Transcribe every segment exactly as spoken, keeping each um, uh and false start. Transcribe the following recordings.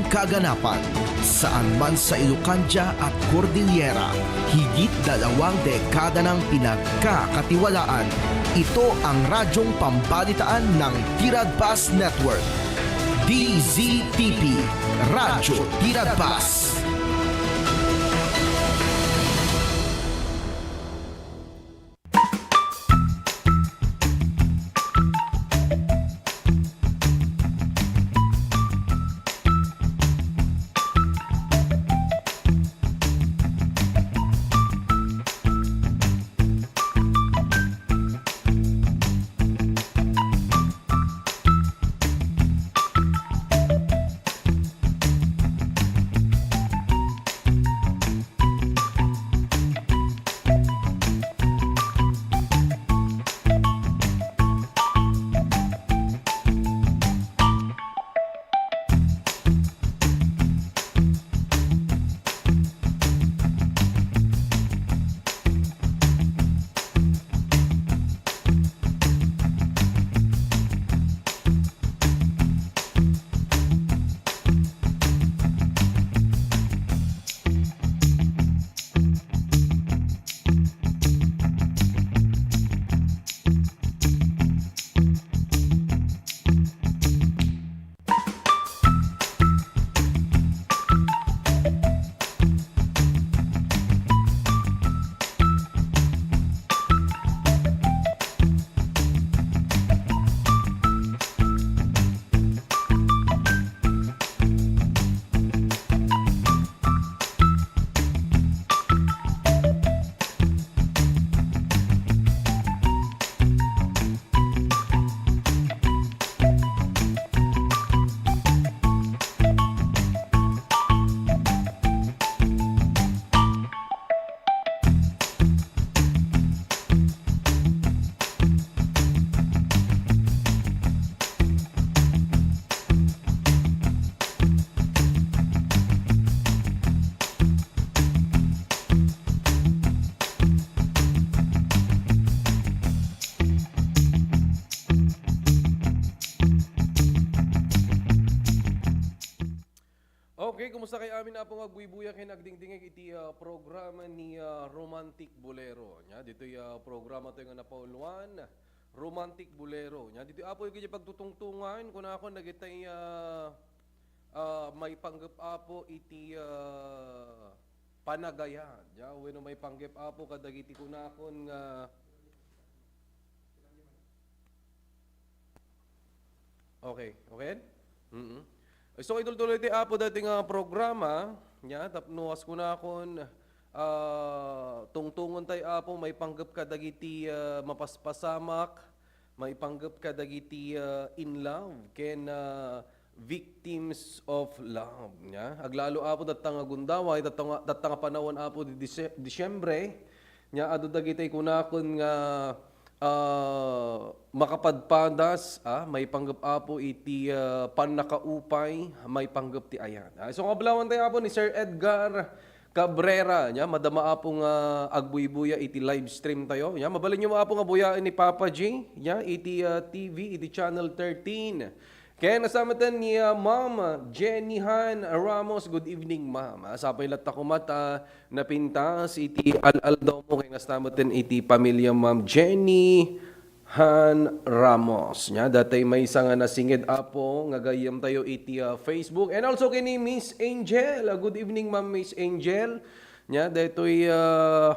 kaganapan. Saan man sa Ilocandia at Cordillera, higit dalawang dekada nang pinagkakatiwalaan. Ito ang radyong pambalitaan ng Tiradpas Network. D Z T P, Radyo Tiradpas. Okay, kumusta kay amin, Apo, nga agbuybuya ken agdingdingeg iti, ah, programa ni, ah, Romantic Bolero? Nya, ditoy, ah, programa tayo nga napauluan, Romantic Bolero. Nya, ditoy, Apo, iti pagtutungtungan, kunakon dagitay, ah, ah, maipanggep, Apo, iti, ah, panagayat. Nya, wenno maipanggep, Apo, kadagiti kunakon nga Okay, okay? Mm. So, itultuloy ti Apo daytoy nga programa, nya, tapno as kunakon, ah, tungtungon tay Apo, maipanggep kadagiti, ah, mapaspasamak, maipanggep kadagiti, ah, in love, ken, ah, victims of love, nya. Aglalo, Apo, datta nga gundaway, datta nga, datta nga panawen, Apo, di Dise-, Disyembre, nya, adu dagitay kunakon nga, ah, makapadpadas, ah, maipanggep, Apo, iti, ah, pannakaupay, maipanggep ti ayat. Ah, so, nga ablawan tayo, Apo, ni Sir Edgar Cabrera, nya, madama, Apo, nga agbuybuya iti live stream tayo. Nya, mabalinyo, Apo, nga buyaen ni Papa G, nya, iti, ah, T V, iti Channel thirteen. Ken nasametan ni, ah, Ma'am Jenny Han Ramos. Good evening, Ma'am. Ah, sapay latta koma ta napintas iti al-aldaw mo ken nasametan iti pamilya Ma'am Jenny Han Ramos. Nya, datay maysa nga nasinged, Apo, nga gayyem tayo iti, ah, Facebook. And also kini Miss Angel. Ah, good evening, Ma'am Miss Angel. Nya, daytoy, ah,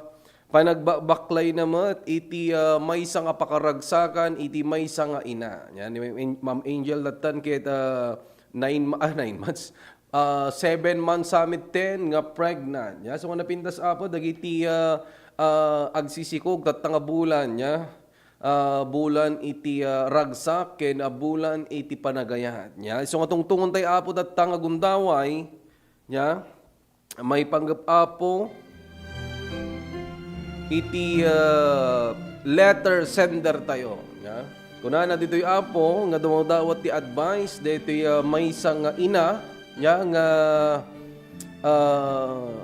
panagbakbaklayna met iti, ah, maysa nga pakaragsakan iti maysa nga ina. Nya, ni Ma'am An-, Ma'am Angel lattan ket, ah, nine ma-, ah, nine months. Ah, seven months sa met ten nga pregnant. Nya, so nga napintas, Apo, dagiti, ah, ah, agsisikog tatta nga bulan, nya, ah, bulan iti, ah, ragsak ken, ah, bulan iti panagayat. Nya, so nga tungtungon tay, Apo, tatta nga gundaway, nya, maipanggep, Apo, iti, ah, letter sender tayo, nya. Kunana ditoy, Apo, nga dumawdawat ti advice daytoy, ah, maysa nga ina, nya, nga, ah,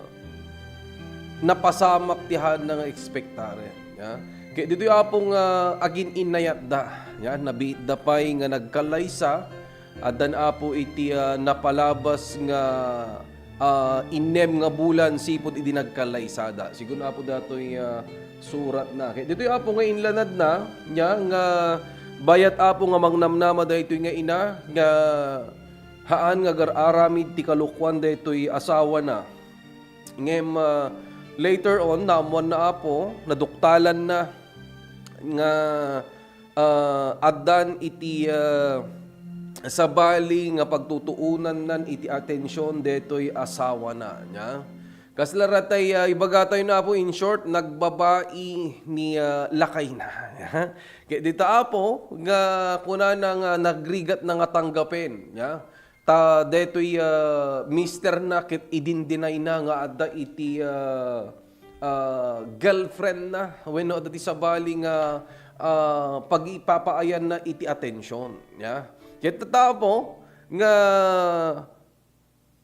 napasamak ti haanna nga ekspektaren, nya. Ket ditoy, Apo, nga agin-innayatda, nya, nabiitda pay nga nagkallaysa, Addan, Apo, iti, ah, napalabas nga, ah, innem nga bulan sipud idi nagkallaysada. Sigun, Apo, datoy, ah, suratna. Ket ditoy, Apo, nga inlanadna, nia, nga bayat, Apo, nga mangnamnama daytoy nga ina, nga haan nga agar-aramid ti kalokuan daytoy asawana. Ngem, ah, later on, naammoanna, Apo, naduktalanna nga, ah, addan iti, ah, sabali nga pagtutuonannan iti atension daytoy asawana, nia. Kasla ratay, ah, ibagatayo na, Apo, in short, nagbabai ni, ah, lakayna. Ket dita, Apo, nga kunana nga nagrigatna nga tanggapen, nia. Ta daytoy, ah, misterna ket idindinayna nga adda iti, ah, ah, girlfriendna wenno adda ti sabali nga, ah, pagipapaayanna iti atension, nia. Ket dita, Apo, nga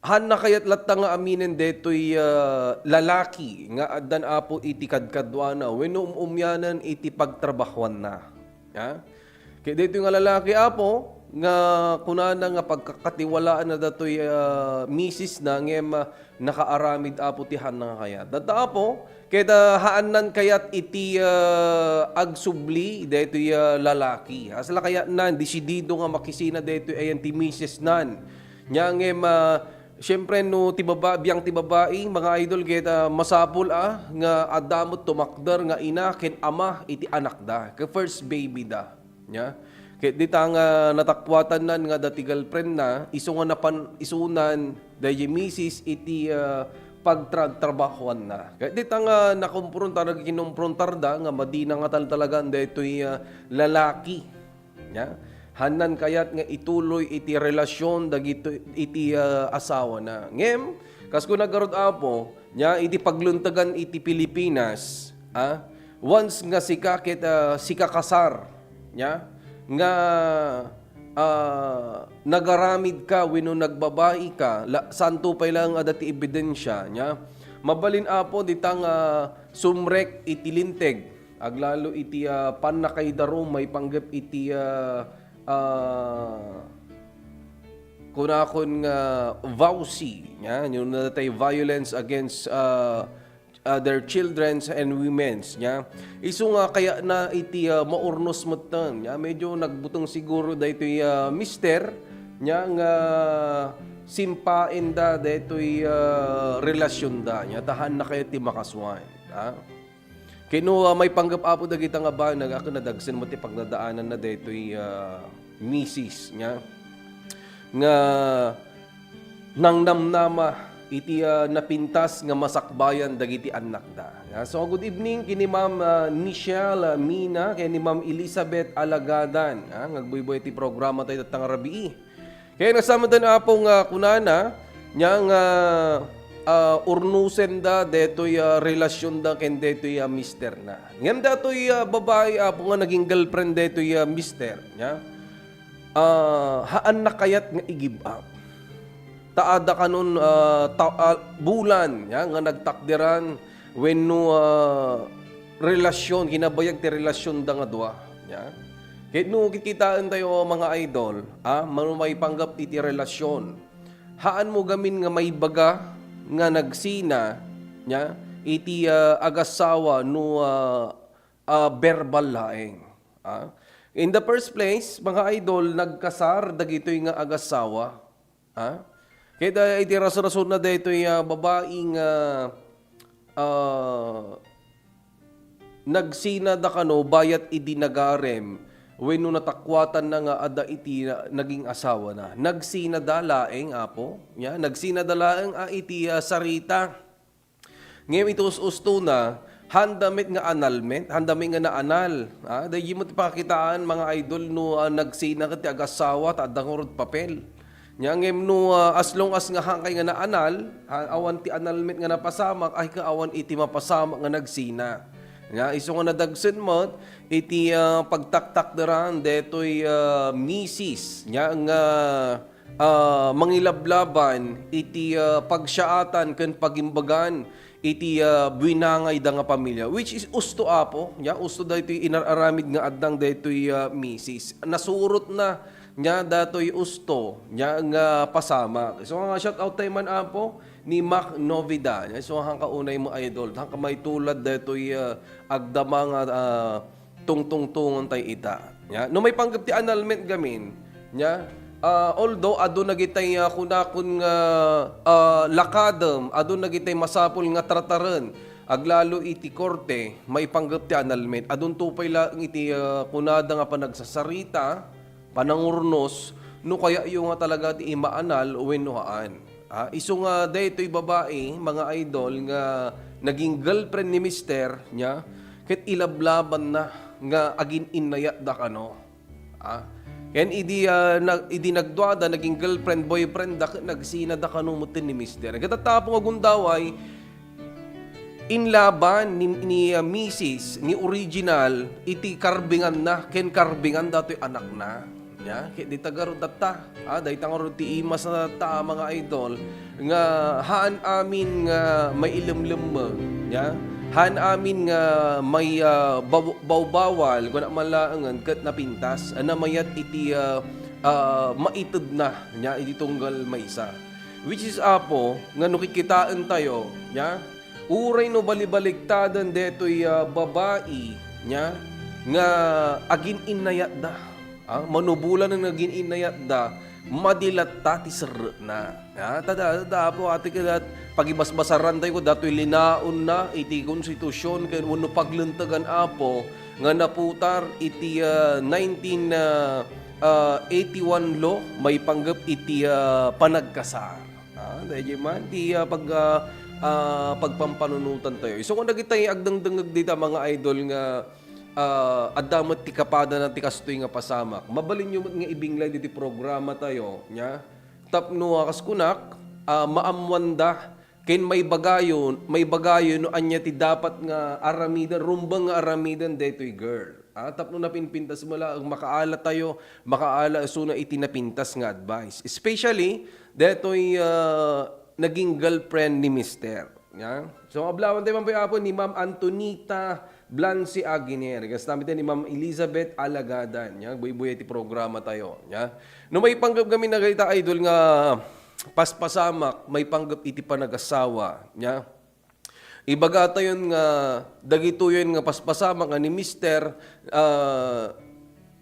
haanna kayat latta nga aminen daytoy, ah, lalaki nga addan, Apo, iti kadkaduana wenno um-umyanan iti pagtrabahoanna. Ha? Ket daytoy nga lalaki, Apo, nga kunana nga pagkakatiwalaanna datoy, ah, misisna, ngem, ah, nakaaramid, Apo, ti haanna nga kayat. Dayta, Apo, ket, ah, haannan kayat iti, ah, agsubli daytoy, ah, lalaki. Kasla kayatna, desidido nga makisina daytoy ayan ti misisnan. Nia ngem, ah, siyempre, no ti baba-, biang ti babai, mga idol, ket, ah, masapul, ah, nga adda met tumakder nga ina ken ama iti anakda, ket first baby da. Nia? Ket dita nga natakuatannan nga adda ti girlfriendna, isu nga napan-, isunan daydi misis iti, ah, pagtra-, trabahoanna. Ket dita nga nakumprontar, nagkinumprontarda nga madina nga tal-, talagan daytoy, ah, lalaki. Nia? Haannan kayat nga ituloy iti relasyon dagito-, iti, ah, asawana. Ngem, kas kuna garud, Apo, nia, iti paglentegan iti Pilipinas, ah, once nga sika ket, ah, sika kasar, nia, nga, ah, nagaramid ka wenno nagbabai ka, la-, santo pay laeng adda ti ebidensya, nia. Mabalin, Apo, dita nga sumrek iti linteg, aglalo iti, ah, pannakaidarum maipanggep iti, ah, ah, kunakon nga V A W C, nia, no natay violence against, ah, other children's and women's, nia. Isu nga kayatna iti, ah, maurnos metten, nia. Medyo nagbuteng siguro daytoy, ah, mister, nia, nga simpaenda daytoy, ah, relasyonda, nia, ta haanna kayat ti makasuan, ha? Ket no, ah, maipanggep, Apo, dagita nga banag, a, ket nadagsen met ti pagdadaananna daytoy, ah, misis, nia, nga nangnamnama iti, ah, napintas nga masakbayan dagiti annakda. Ah, so, good evening ken ni Ma'am, ah, Nichelle, ah, Mina, ken ni Ma'am Elizabeth Alagadan, ah, nga agbuybuy ti programa tayo tatta nga rabii. Ket nasamantan, Apo, nga kunana, nia nga, ah, urnusenda daytoy, ah, relasyonda ken daytoy, ah, misterna. Ngem daytoy, ah, babai, Apo, nga naging girlfriend daytoy, ah, mister, nia, ah, haanna kayat nga i-give up. Ta adda kanon, ah, ta-, ah, bulan, nia, nga nagtakderan wenno, ah, relasyon, kinabayag ti relasyonda nga dua, nia. Ket no kikitaentayo, mga idol, ah, mano maipanggep iti relasyon, haanmo gamin nga maibaga nga nagsina, nia, iti, ah, agasawa no, ah, ah, verbal laeng, ah. In the first place, mga idol, nagkasar dagitoy nga agasawa. Ha? Ket, ah, iti rasurasuna daytoy, ah, babai nga, ah, nagsina da kano bayat idi nagarem wenno natakuatanna nga adda iti na-, naging asawana. Nagsina da laeng, Apo. Nia, nagsina da laeng, ah, iti, ah, sarita. Ngem iti us-ustona, haanda met nga anal met, haanda met nga naanal. Ah, daydi met ti pakitaan, mga idol, no, ah, nagsina ket ti agasawa, ta adda ngarud papel. Nia, ngem no, ah, as long as nga haankay nga naanal, ha, awan ti anal met nga napasamak, ay ka awan iti mapasamak nga nagsina. Nia, isu nga nadagsen met, iti, ah, pagtaktakderan, daytoy, ah, misis, nia, nga ah, mangilablaban iti, ah, pagsiaatan ken pagimbagan iti, ah, buinangayda nga pamilya, which is usto, Apo, nia, usto daytoy inar-aramid nga addang daytoy, ah, misis. Nasurotna nia datoy usto, nia nga pasamak. So, nga shout out tayo man, Apo, ni Mac Novida. Nia, so, hangka unay mo, idol, hangka maitulad datoy, ah, agdama nga, ah, tungtungtungon tay ita. Nia, no maipanggep ti annulment gamin, nia, ah, although adu nagitay, ah, kunakon nga, ah, lakadem, adu nagitay masapul nga trataren, aglalo iti korte, maipanggep ti annulment. Adunto pay laeng iti, ah, kunada nga panagsasarita, panangurnos, no kayatyo nga talaga ti imaanal wenno haan. Ah, isu nga daytoy babai, mga idol, nga naging girlfriend ni mister nia, ket ilablabanna nga agin-innayatda kano. Ah, ken idi, ah, nag-, idi nagduada, naging girlfriend, boyfriend da, ket nagsinada kano metten ni mister. Ket tapno nga gundaway, inlaban ni, ni, ah, misis, ni original, iti karbinganna, ken karbingan datoy anakna. Nia, ket dita garud tatta, ah, dayta ngarud ti imas na tatta, mga idol, nga haan amin nga mailemlemmeng, nia? Haan amin nga may, ah, baw-, bawbawal, kuna man laengen, ket napintas, a namayat iti, ah, ah, maitedna, nia, iti tunggal maysa. Which is, Apo, nga no kikitaentayo, nia, uray no balibaliktaden detoy, ah, babai, nia, nga agin-innayatda. Ah, mano bulan nga agin-innayatda, madi latta ti serrekna. Ah, tada, tada, Apo, ati, kada pagibasbasarantayo datoy linaonna iti konstitusion ken wenno paglentegan, Apo, nga naputar iti, ah, nineteen, ah, ah, eighty-one law maipanggep iti, ah, panagkasar. Ah, daydiay man ti, ah, pag, ah, ah, pagpampanunotantayo. Isu nga dagitay agdengdengngeg dita, mga idol, nga, ah, adda met ti kapadana ti kastoy nga pasamak. Mabalinyo met nga ibinglay ditoy programatayo, nia? Tapno, ah, kas kunak, ah, maammoanda ken maibagayo, maibagayo no ania ti dapat nga aramiden, rumbeng nga aramiden daytoy girl. Ah, tapno napinpintas met laeng, makaalatayo, makaala isuna iti napintas nga advice. Especially, daytoy, ah, naging girlfriend ni mister. Nia? So, ablawantayo man pay, Apo, ni Ma'am Antonita Blancy Aginer. Kasta met ni Ma'am Elizabeth Alagadan. Nia? Buybuya ti programatayo. Nia? No maipanggep gamin dagita, idol, nga paspasamak, maipanggep iti panagasawa. Nia? Ibagatayon nga dagitoyen nga paspasamak nga ni mister, ah,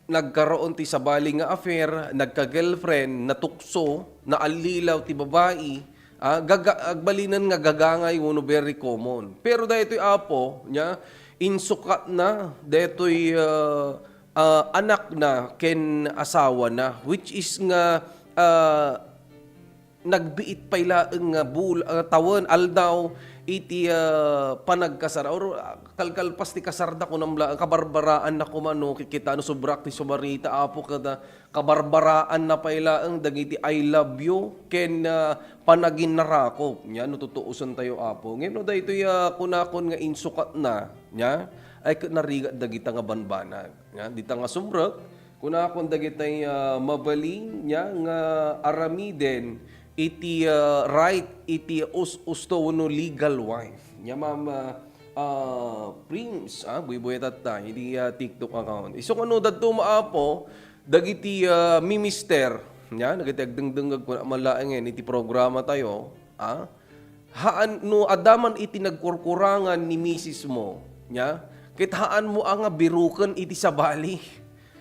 nagkaroon ti sabali nga affair, nagka-girlfriend, natukso, naallilaw ti babai, ah, gaga-, agbalinen nga gagangay wenno very common. Pero daytoy, Apo, nia, insukatna daytoy, ah, ah, anakna ken asawana, which is nga, ah, nagbiit pay laeng nga bul-, ah, tawen, aldaw iti, ah, panagkasar, or, ah, kalkalpas ti kasarda, kunam laeng, kabarbaraanna koma no kikita no sobrak ti sumarita, Apo, ket, ah, kabarbaraanna pay laeng dagiti "I love you" ken, ah, panaginnarakop. Nia, no tutuosantayo, Apo. Ngem no daytoy, ah, kunakon nga insukatna, nia, ay ket narigat dagita nga banbanag. Nia, dita nga sumrek, kunakon dagitay, ah, mabalin, nia, nga aramiden iti, ah, right iti us-, usto wenno legal wife. Nia, Ma'am, ah, ah, Prims, ah, buybuya tatta iti, ah, TikTok account. Isu nga no dadto, Apo, dagiti, ah, mimister, nia, dagiti agdengdengngeg kuna man laengen iti programatayo, ah, haan no adda man iti nagkurkurangan ni misismo, nia, ket haanmo a nga biruken iti sabali.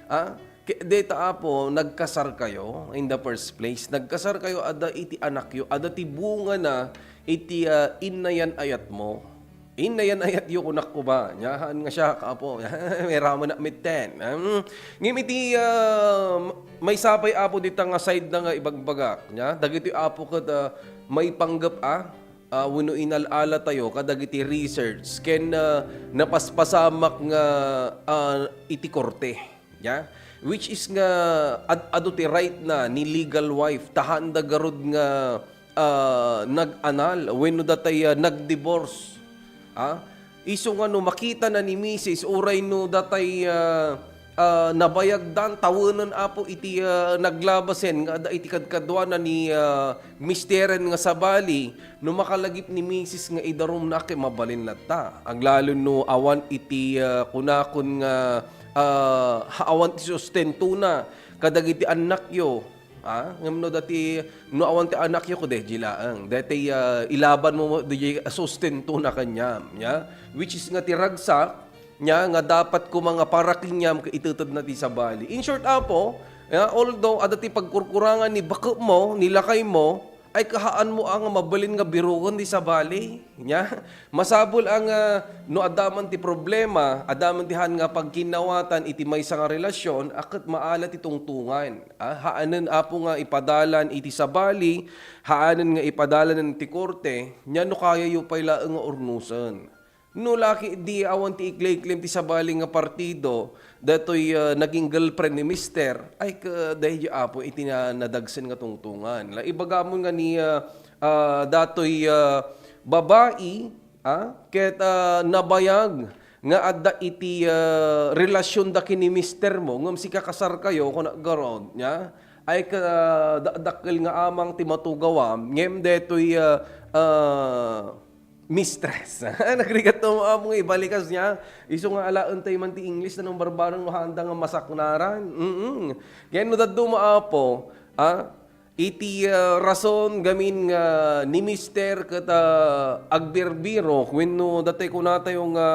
Ah, ke-, dayta, Apo, nagkasarkayo in the first place. Nagkasarkayo, adda iti anakyo, adda ti bungana iti, ah, innayan-ayatmo. Innayan-ayatyo, kunak koma. Nia, haan nga siak, Apo. May ramanak metten. Hmm. Ngem iti, ah, maysa pay, Apo, dita nga side na nga ibagbagak. Nia, dagitoy, Apo, ket, ah, maipanggep, ah, ah, wenno inal-alatayo kadagiti research ken, ah, napaspasamak nga, ah, iti korte. Nia? Which is nga ad-, adu ti right na ni legal wife, ta haanda garud nga, ah, nag-anal wenno datay, ah, nag-divorce. Ah, isu nga no makita na ni misis, uray no datay, ah, ah, nabayagdan, tawenen, Apo, iti, ah, naglabasen nga adda iti kadkaduana ni, ah, misteren nga sabali, no makalagip ni misis nga idarumna, ket mabalin latta. Aglalo no awan iti, ah, kunakon nga, ah, ha-, awan ti sustentona. kadagiti annakyo, ah, ngem no dati, no awan ti annakyo, kudaydi laeng. Daytoy, ah, ilabanmo daydiay sustentona kaniam, nya? Which is nga ti ragsak, nya, nga dapat koma nga para kaniam ket itedtedna ti sabali. In short, Apo, nya, although adda ti pagkurkurangan ni baketmo, ni lakaymo, ay kahaanmo a nga mabalin nga biroken ti sabali, nya? Masapul a nga no adda man ti problema, adda man ti haan nga pagkinnawatan iti maysa nga relasyon, a ket maala ti tungtongan. Ah, haanen, Apo, nga ipadalan iti sabali, haanen nga ipadalanen ti korte, nya no kayayo pay laeng nga urnosen. No laki di awan ti ikleklem ti sabali nga partido, datoy, ah, naging girlfriend ni mister, ay ka, daydi Apo iti na, nadagsen nga tungtongan. La, ibagamon nga ni, ah, ah, datoy, ah, babai, ah, ket, ah, nabayag nga adda iti, ah, relasyonda ken ni mister mo, ngem sika kasarkayo, kuna garud, nya? Ay ka, dakdakkel nga amang ti matugawam, ngem detoy, ah, ah, mistress. Nagrigat no, Apo, nga ibalikas, nya? Isu nga alaentayo man ti English, nanong barbaro no haanda nga masaknaran. Mm. Ken no dadduma, Apo, ah, iti, ah, rason gamin nga ni mister ket, ah, agbirbiro wenno datoy kunatayo nga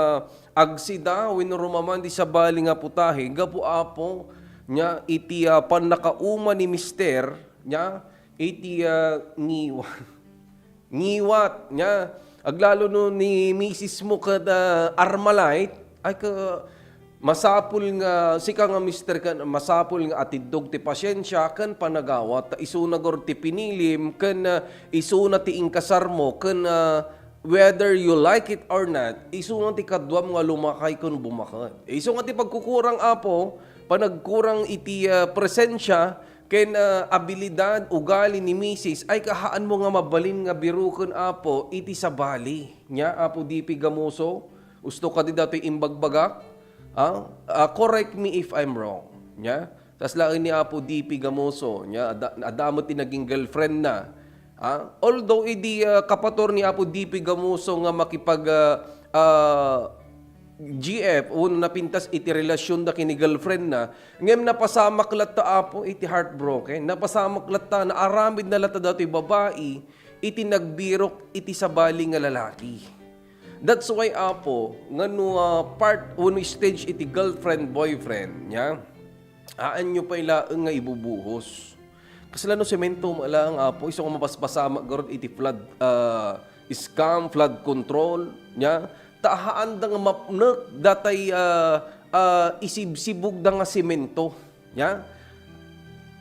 agsida wenno rumaman ti sabali nga putahe gapu, Apo, nya iti, ah, pannakauma ni mister, nya iti, ah, ngiwa-, ngiwat, nya, aglalo no ni misis mo ket, ah, Armalite, ay ka, masapul nga, sika nga mister ken, masapul nga atiddog ti pasiensia ken panagawat, ta isuna garud ti pinilim, ken, ah, isuna ti inkasar mo, ken, ah, whether you like it or not, isuna ti kaduam nga lumakay ken bumaket. Isu nga ti pagkukurang, Apo, panagkurang iti, ah, presensia, ken, ah, abilidad, ugali ni misis, ay kahaanmo nga mabalin nga biroken, Apo, iti sabali. Nya, Apo D P Gamuso, usto kadi datoy imbagbagak? Ah, ah, correct me if I'm wrong. Nya, tas laeng ni Apo D P Gamuso, nya, adda, adda met ti naging girlfriend na. Ah, although idi, ah, kapator ni Apo D P Gamuso nga makipag, ah, ah, G F, wenno napintas iti relasyonda ken ni girlfriend na, ngem napasamak latta, Apo, iti heartbroken. Napasamak latta, naaramidna latta datoy babai iti nagbirok iti sabali nga lalaki. That's why, Apo, nga no, ah, part wenno stage iti girlfriend, boyfriend, nya, aanyo pay laeng nga ibubuhos. Kasla no semento met laeng, Apo, isu nga mapaspasamak garud iti flood, ah, scam, flood control, nya? Ta haanda nga mapnek datay, ah, ah, isibsibugda nga semento, nya?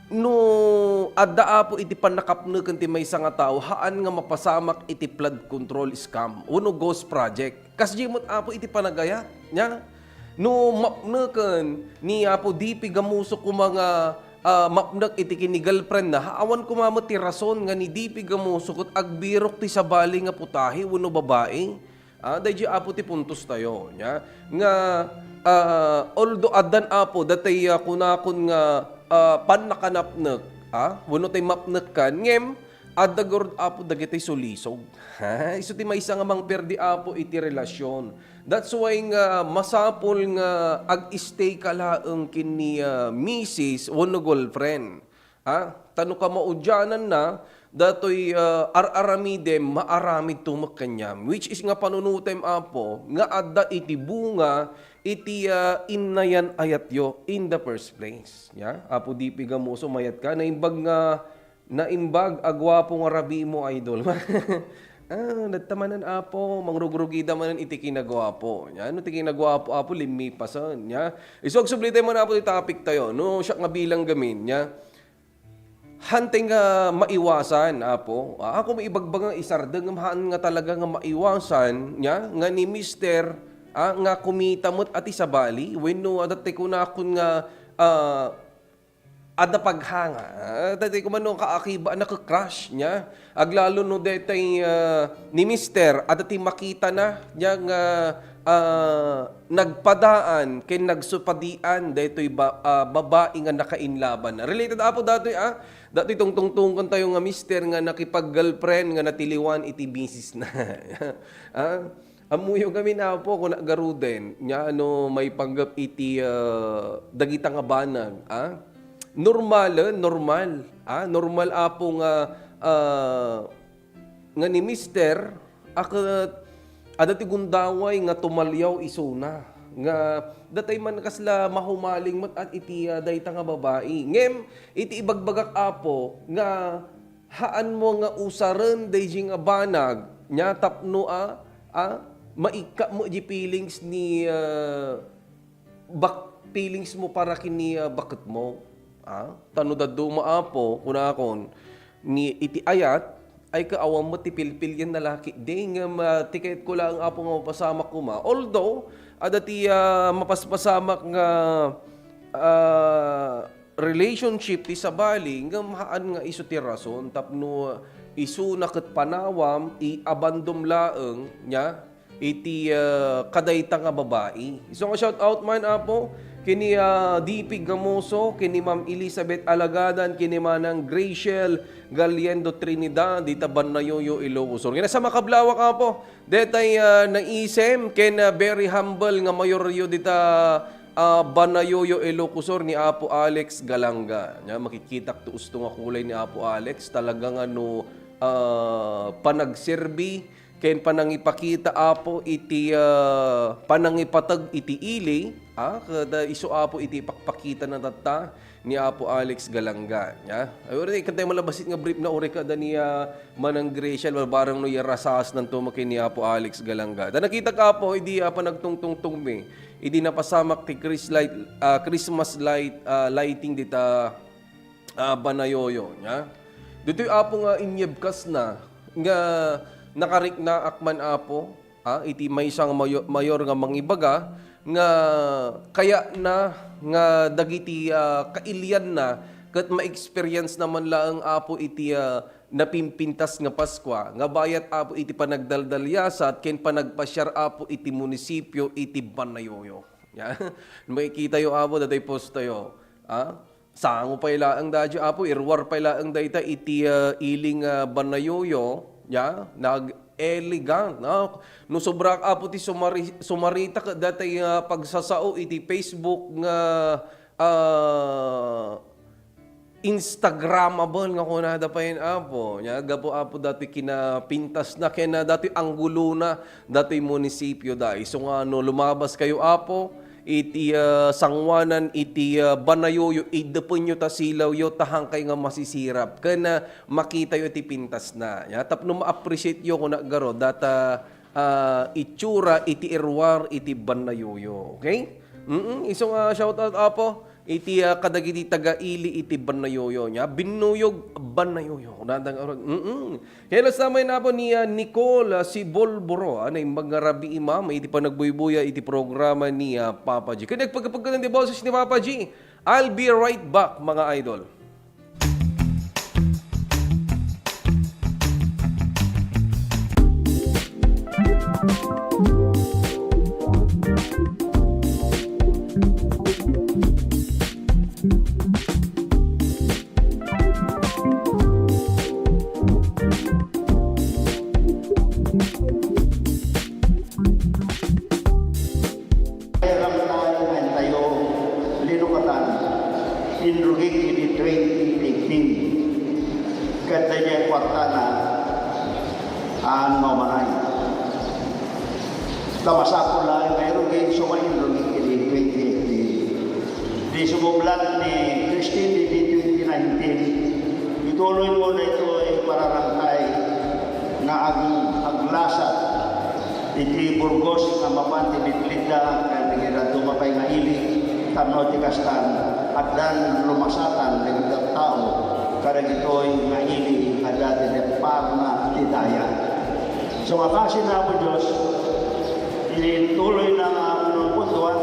No adda, Apo, iti pannakapneken ti maysa nga tao, haan nga mapasamak iti flood control scam wenno ghost project. Kasdi met, Apo, iti panagayat, nya? No mapneken ni Apo D P Gamuso koma nga, ah, mapnek iti ken ni girlfriend na, awan koma met ti rason nga ni D P Gamuso ket agbirok ti sabali nga putahe wenno babai. Ah, daydi, Apo, ti puntos tayo, nya? Nga, ah, although addan, Apo, datay, ah, kunakon nga, ah, pannakanapnek, ah, wenno tay mapnekkan, ngem adda garud, Apo, dagiti sulisog. Ha? Isu ti maysa nga mangperdi, Apo, iti relasyon. That's why nga masapul nga ag-stay ka laeng ken ni, ah, misis wenno girlfriend. Ha? Ta no kamaudiananna, datoy, ah, ar-aramidem, maaramidto met kaniam. Which is nga panunotem, Apo, nga adda iti bunga iti, ah, innayan-ayatyo in the first place. Ya? Apo D P Gamuso, mayat ka. Naimbag nga Naimbag a guapo nga rabii mo, idol. Ah, dagta manen, Apo, mangrugrugida manen iti kinaguapo. Yan, no, ti kinaguapo, Apo, limmipasen, ya. Isu, agsubli tayo man, Apo, ti topic tayo, no, siak nga bilang gamin, ya. Hanteng nga maiwasan, Apo. Ah, ako maibagbaga nga isardeng, ngem haan nga talaga nga maiwasan, ya, nga ni Mister, ah, nga kumita met a ti sabali, wenno, adda ti kunakon nga, ah, adda paghanga. Ah, daytoy koma no kaakiba, naka-crush, nya. Aglalo no daytoy, ah, ni Mister, adda ti makitana, nya nga, ah, nagpadaan ken nagsupadian daytoy ba-, ah, babai nga nakainlaban. Related, Apo, datoy, ah. Datoy tungtungtungkan tayo nga Mister nga nakipag-girlfriend nga natiliwan iti misis na. Ah? Ammoyo ngamin, Apo, kuna garuden, nya no maipanggep iti, ah, dagita nga banag, ah? Normalen, normal. Ah, normal, Apo, nga, ah, nga ni Mister, a ket adda ti gundaway nga tumaliaw isuna. Nga datay man kasla mahumaling met at iti, ah, dayta nga babai. Ngem, iti ibagbagak, Apo, nga haanmo nga usaren daydi nga banag, nia tapno, ah, ah, maikka met di feelings ni, ah, bak-, feelings mo para ken ni, ah, baketmo. Ah, ta no dadduma, Apo, kunakon, ni iti ayat, ay kaawan met ti pilpilian na laki. Di ngem, ah, ti kayatko laeng, Apo, nga mapasamak koma. Although, adda ti, ah, mapaspasamak nga, ah, relationship ti sabali, ngem haan nga isu ti rason tapno isuna ket panawam, i-abandom laeng, nia, iti, ah, kadayta nga babai. Isu nga shout out man, Apo, ken ni, ah, D P Gamoso, ken ni Ma'am Elizabeth Alagadan, ken ni Manang Graciel Galiendo Trinidad, dita Banayoyo, Ilocos Sur. Ngem sa makablawak, Apo, detay, ah, naisem, ken, ah, very humble nga mayoryo dita, ah, Banayoyo, Ilocos Sur, ni Apo Alex Galanga. Nia, makikitak ti usto nga kulay ni Apo Alex. Talaga nga no, ah, panagserbi, ken panangipakita, Apo, iti, ah, panangipateg iti ili, ah, ket, ah, isu, Apo, iti ipakpakitana tatta ni Apo Alex Galanga, nia. Ay, uray, kantay malabas nga brief na uray kada ni, ah, Manang Gracia, barbareng no iyarasasnanto makin ni Apo Alex Galanga. Ta nakitak, Apo, idi, ah, panagtungtungtongmi, idi napasamak ti Chris light, ah, Christmas light, ah, lighting dita, ah, Banayoyo, nia. Ditoy, Apo, nga inyebkasna, nga nakariknaak man, Apo, ah, iti maysa nga mayo-, mayor nga mangibaga nga kayatna nga dagiti, ah, kailianna ket ma-experience-na man laeng, Apo, iti, ah, napimpintas nga Paskua, nga bayat, Apo, iti panagdaldaliasat ken panagpasiar, Apo, iti munisipio iti Banayoyo. Nia. Makikitayo, Apo, datoy postayo. Ah? Sango pay laeng daydi, Apo, iruar pay laeng dayta iti, ah, ili nga Banayoyo, nia, nag-elegant, no? No sobra, Apo, ti sumari-, sumarita ket datay, ah, pagsasao iti Facebook nga, ah, Instagramable nga kunada pay, Apo. Nia, gapu, Apo, datoy kinapintasna ken, ah, datoy anggulona, datoy munisipioda. Isu nga no lumabas kayo, Apo, iti, ah, sangoanan iti, ah, Banayoyo, iddepenyo ta silawyo, ta hankay nga masisirap ken, ah, makitayo ti pintasna. Nia, tapno ma-appreciate-yo, kunak ngarud, data, ah, itsura iti iruar iti Banayoyo. Okay? Mm, isu nga shout out, Apo, iti, ah, kadagiti taga-ili iti Banayoyo, nia, Binnuyog, Banayoyo. Kunada ngarud, mm. Hello, sa may nabo ni, ah, Nicole, ah, Sibolboro, ah, naimbag nga rabii, ma'am, iti panagbuybuya iti programa ni, ah, Papa G. Ken nagpagapagkatan ti boses ni Papa G. I'll be right back, mga idol. Ay, ramtayo, mentayo, linukatan, inrugik iti twenty eighteen. Ket daydiay kuartana, aan nga umanay. Ta masapul laeng nga irugik, so mainrugik iti twenty eighteen. Di sumublat ni Christine iti twenty nineteen, ituloy mo daytoy pararangtay nga ag-, aglasat iti Burgos nga mapan ti bitlidda ken dagiti dadduma pay nga ili, tapno ti kastan, addan lumasatan dagiti tattao kadagitoy nga ili a dati depparna ti daya. So, nga kaasi na, Apo Dios, ituloy na nga unong puntuan,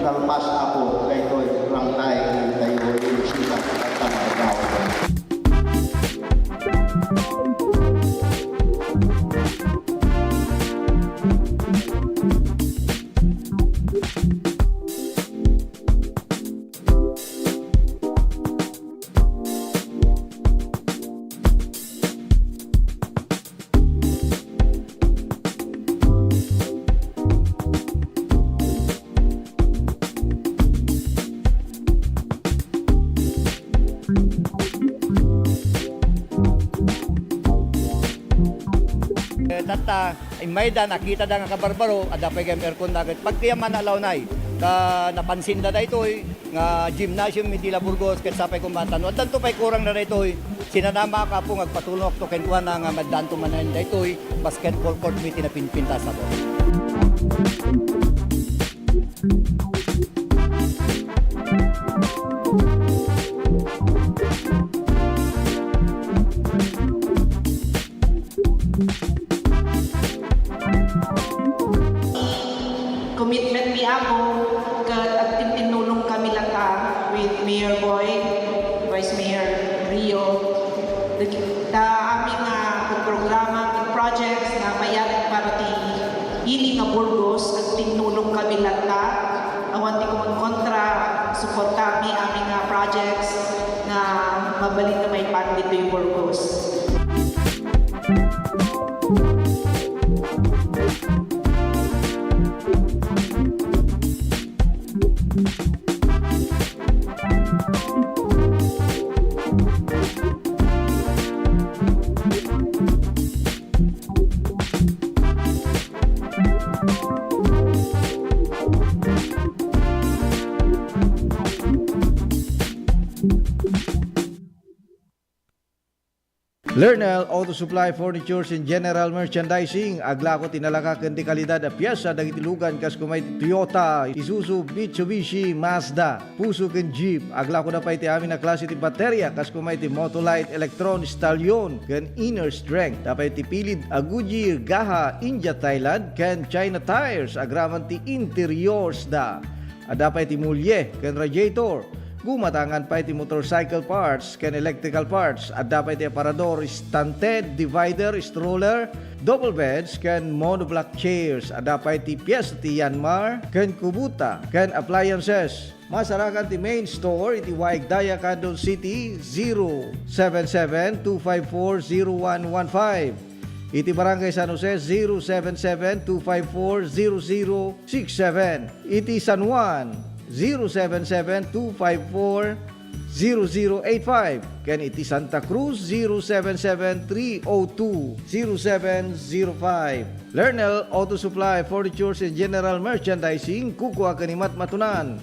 nalpas, Apo, daytoy, rangtay, tayo, ilusita, at tama. Eh, tatta, immay da, nakitada nga kabarbaro, adda pay gayam aircon da ket pagkayam man alawnay. Ta napansinda daytoy nga gymnasium iti La Burgos, ket sapay koma ta no addanto pay kurangna daytoy, sinanamaak, Apo, nga agpatulongakto kenkuana nga maddaanto manen daytoy basketball court iti napinpintas, Apo. Commitment mi, Apo, ket agtintinnulong kami latta with Mayor Boy, Vice Mayor Rio, ta amin nga programa ken projects nga payat para ti ili nga Burgos, agtinnulong kami latta. Awan ti kumonkontra, suporta mi amin nga projects nga mabalin nga maipan ditoy Burgos. Lernel Auto Supply Furnitures and General Merchandising, aglako ti nalaka ken di kalidad a piesa dagiti lugan kas kumay ti Toyota, Isuzu, Mitsubishi, Mazda, Fuso ken Jeep. Aglakoda pay ti amin a klase ti bateria kas kumay ti Motolite, Electron, Stallion, ken Inner Strength. Adda pay ti pilid a Goodyear, Gaha, India, Thailand, ken China tires agraman ti interiors da. Adda pay ti mulye ken radiator. Gumatangan pay ti motorcycle parts ken electrical parts. Adda pay ti aparador, stand head, divider, stroller, double beds, ken monoblock chairs. Adda pay ti pies ti Yanmar ken Kubota ken appliances. Masarakan ti main store iti Waig Daya, Candon City, zero seven seven two five four zero one one five. Iti Barangay San Jose, zero seven seven two five four zero zero six seven. Iti San Juan, zero seven seven two five four zero zero eight five. Ken iti Santa Cruz, zero seven seven three oh two zero seven zero five. Lernel Auto Supply, Furnitures and General Merchandising, kukua ken ni Matmatunan,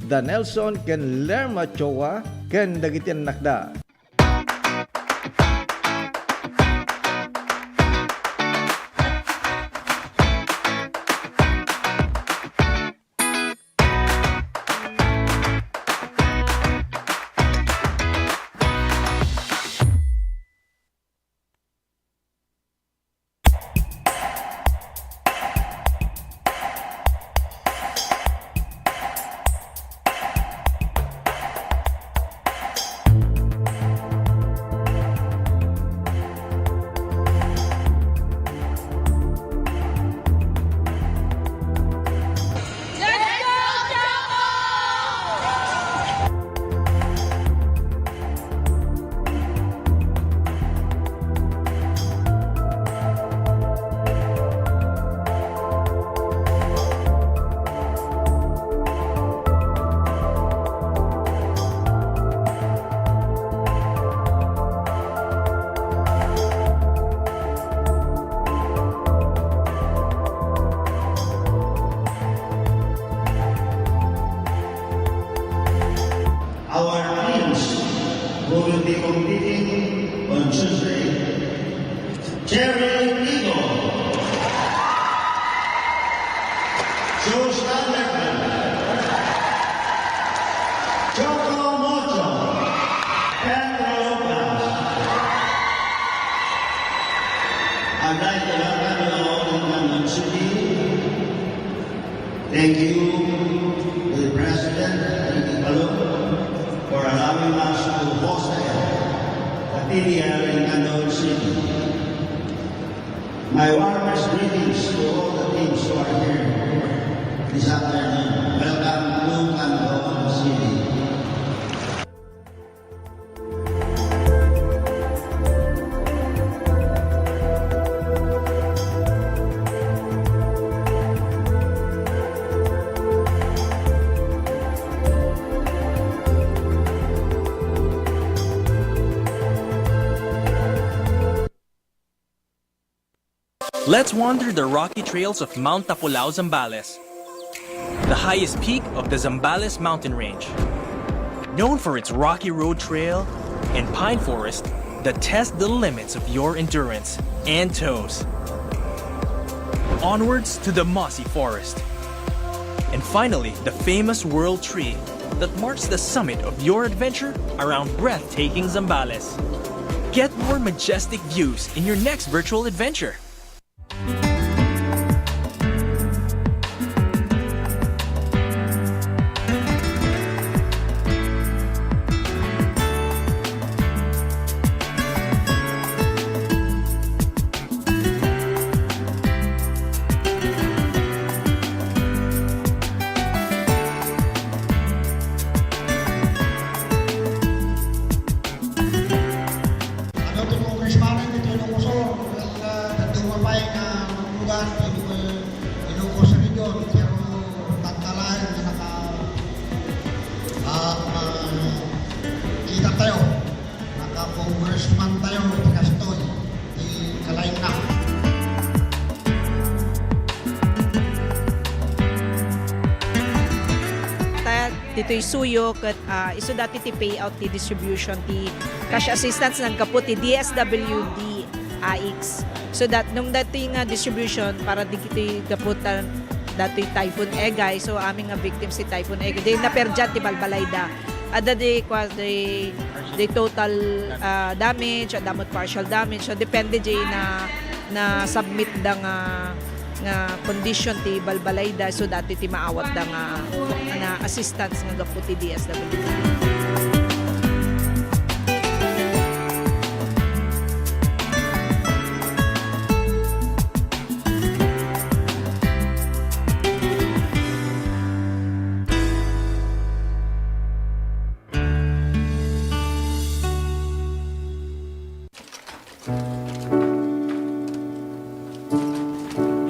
da Nelson ken Lerma Choa, ken dagiti annakda. Our teams who will be competing on Tuesday, Jerry Eagle, Joe Standard, Choco Mocho, Pedro Blas. I'd like to welcome you all in Candon City. Thank you to the President, Ricky Palou, for allowing us to host the P D L in Candon City. My warmest greetings to all the teams who are here this afternoon. Welcome to Candon City. Let's wander the rocky trails of Mount Tapulao, Zambales, the highest peak of the Zambales mountain range. Known for its rocky road trail and pine forest that test the limits of your endurance and toes. Onwards to the mossy forest. And finally, the famous world tree that marks the summit of your adventure around breathtaking Zambales. Get more majestic views in your next virtual adventure. Adu ti congressman ditoy Ilocos Sur, ket, ah, dadduma pay nga manglugar ditoy Ilocos Region, pero tagkalain nga naka-, ah, ah, kita tayo, naka-congressman tayo, ti kastoy, ti kalainna. Ta-, ditoy Suyo ket, ah, isu datoy ti payout ti distribution ti cash assistance naggapu ti D S W D A I C S. So that, nung datoy nga distribution para dagiti gapu ta-, datoy Typhoon Egay, so amin nga victims ti Typhoon Egay, di naperdian ti balbalayda. Adda di, kwa, di, di total, ah, damage, adda met partial damage. So depende di na, na submit da nga nga condition ti balbalayda, so datoy ti maawatda nga, nga assistance nga gapu ti D S W D.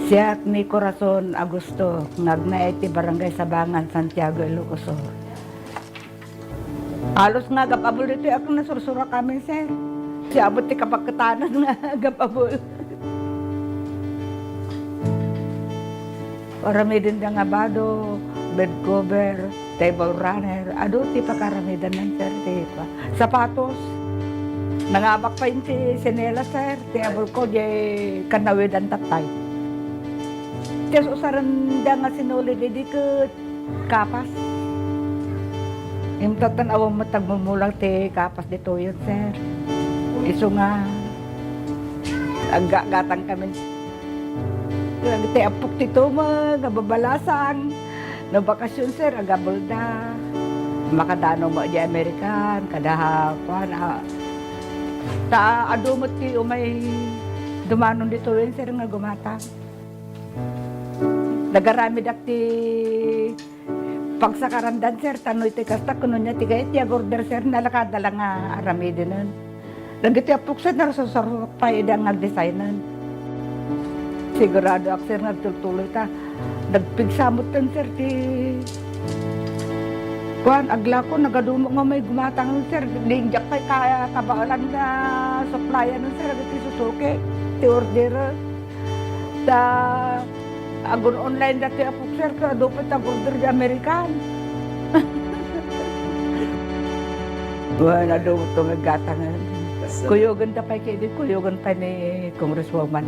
Siak ni Corazon Augusto, nga agnaed ti Barangay Sabangan, Santiago, Ilocos Sur. Halos nga agab-abul ditoy ak nasursuro kami, sir. Siya abot ti kapaketanan nga agab-abul. Aramidenda nga bado, bed cover, table runner, adu ti pakaramidanna, sir, ti pa-, sapatos. Nangabak pay ti sinelas, sir, ti abulko, di kanawidan tattay. Ti usarenda nga sinulid idi ket kapas. Imtatan awan met agmumulang ti kapas ditoyen, sir. Isu nga aggatang kami. Ti appok ti tumeng, nga babalasang, no bakasyon, sir, agabelda. Makadano mo di American, kada, kuan, a, ta adu met ti umay dumanon ditoyen, sir, nga gumatang. Nagaramidak ti pagsakarandan, sir, ta no iti kasta, kuno niya ti kayat ti agorder, sir, nalakada la nga aramidenen. Dagiti appok, sir, narsursuro pay ida nga agdesignen. Siguradoak, sir, nga agtultuloy ta. Nagpigsa metten, sir, ti kuan, aglako, nagadu met nga may gumatang, sir. Diak pay kaya kabaelan nga supplyan, sir, dagiti susuki ti order. Ta agun-online dati a boxer, ket adu pay ti agorder di American. Wen, adu to nga gatangen. Kuyogenda pay ket idi, kuyogen pay ni Congresswoman.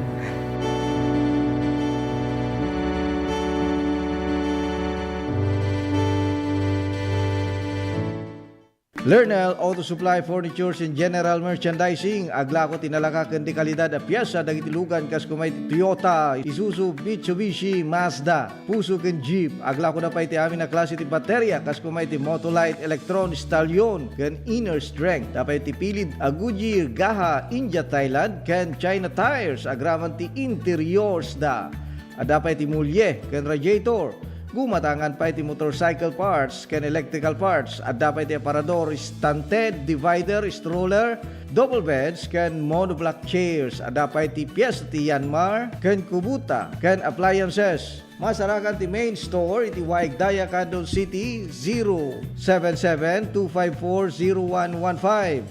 Lernel Auto Supply Furnitures and General Merchandising. Aglako ti nalaka ken di kalidad a piesa dagiti lugan kas kumay ti Toyota, Isuzu, Mitsubishi, Mazda, Fuso ken Jeep. Aglakoda pay ti amin a klase ti bateria kas kumay ti Motolite, Electron, Stallion, ken Inner Strength. Adda pay ti pilid a Goodyear, Gaha, India, Thailand, ken China tires agraman ti interiors da. Adda pay ti mulye ken radiator. Gumatangan pay ti motorcycle parts ken electrical parts. Adda pay ti aparador, stanted, divider, stroller, double beds, ken monoblock chairs. Adda pay ti piesta ti Yanmar ken Kubota ken appliances. Masarakan ti main store iti Waig Daya, Candon City, zero seven seven two five four zero one one five.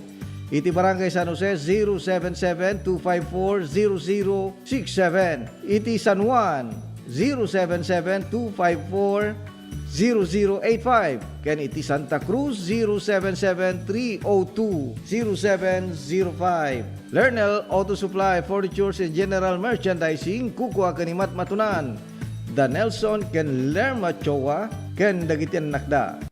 Iti Barangay San Jose, zero seven seven two five four zero zero six seven. Iti San Juan, zero seven seven two five four zero zero eight five. Ken iti Santa Cruz, zero seven seven three oh two zero seven zero five. Lernel Auto Supply, Furnitures and General Merchandising, kukua ken ni Matmatunan. Da Nelson ken Lerma Choa ken dagiti annakda.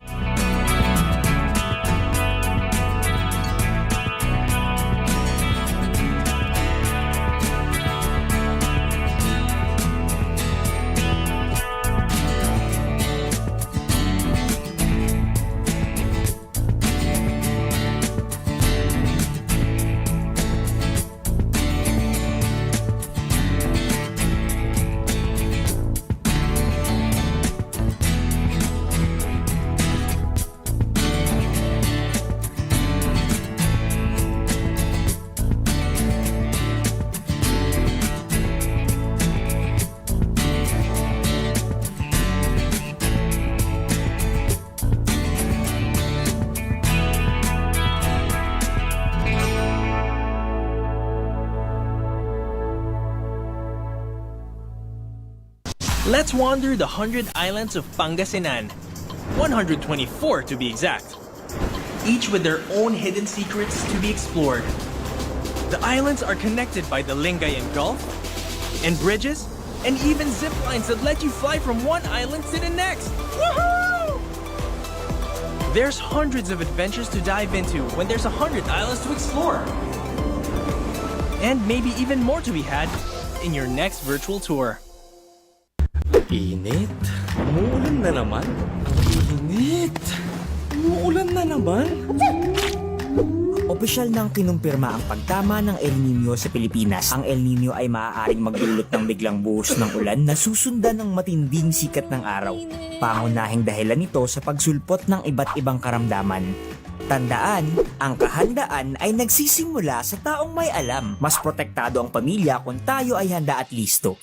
Let's wander the hundred islands of Pangasinan, one hundred twenty-four to be exact, each with their own hidden secrets to be explored. The islands are connected by the Lingayen Gulf and bridges and even zip lines that let you fly from one island to the next. Woohoo! There's hundreds of adventures to dive into when there's a hundred islands to explore. And maybe even more to be had in your next virtual tour. Init? Umuulan na naman? Init? Umuulan na naman? Opisyal nang kinumpirma ang pagtama ng El Niño sa Pilipinas. Ang El Niño ay maaaring magdulot ng biglang buhos ng ulan na susundan ng matinding sikat ng araw. Pangunahing dahilan nito sa pagsulpot ng iba't ibang karamdaman. Tandaan, ang kahandaan ay nagsisimula sa taong may alam. Mas protektado ang pamilya kung tayo ay handa at listo.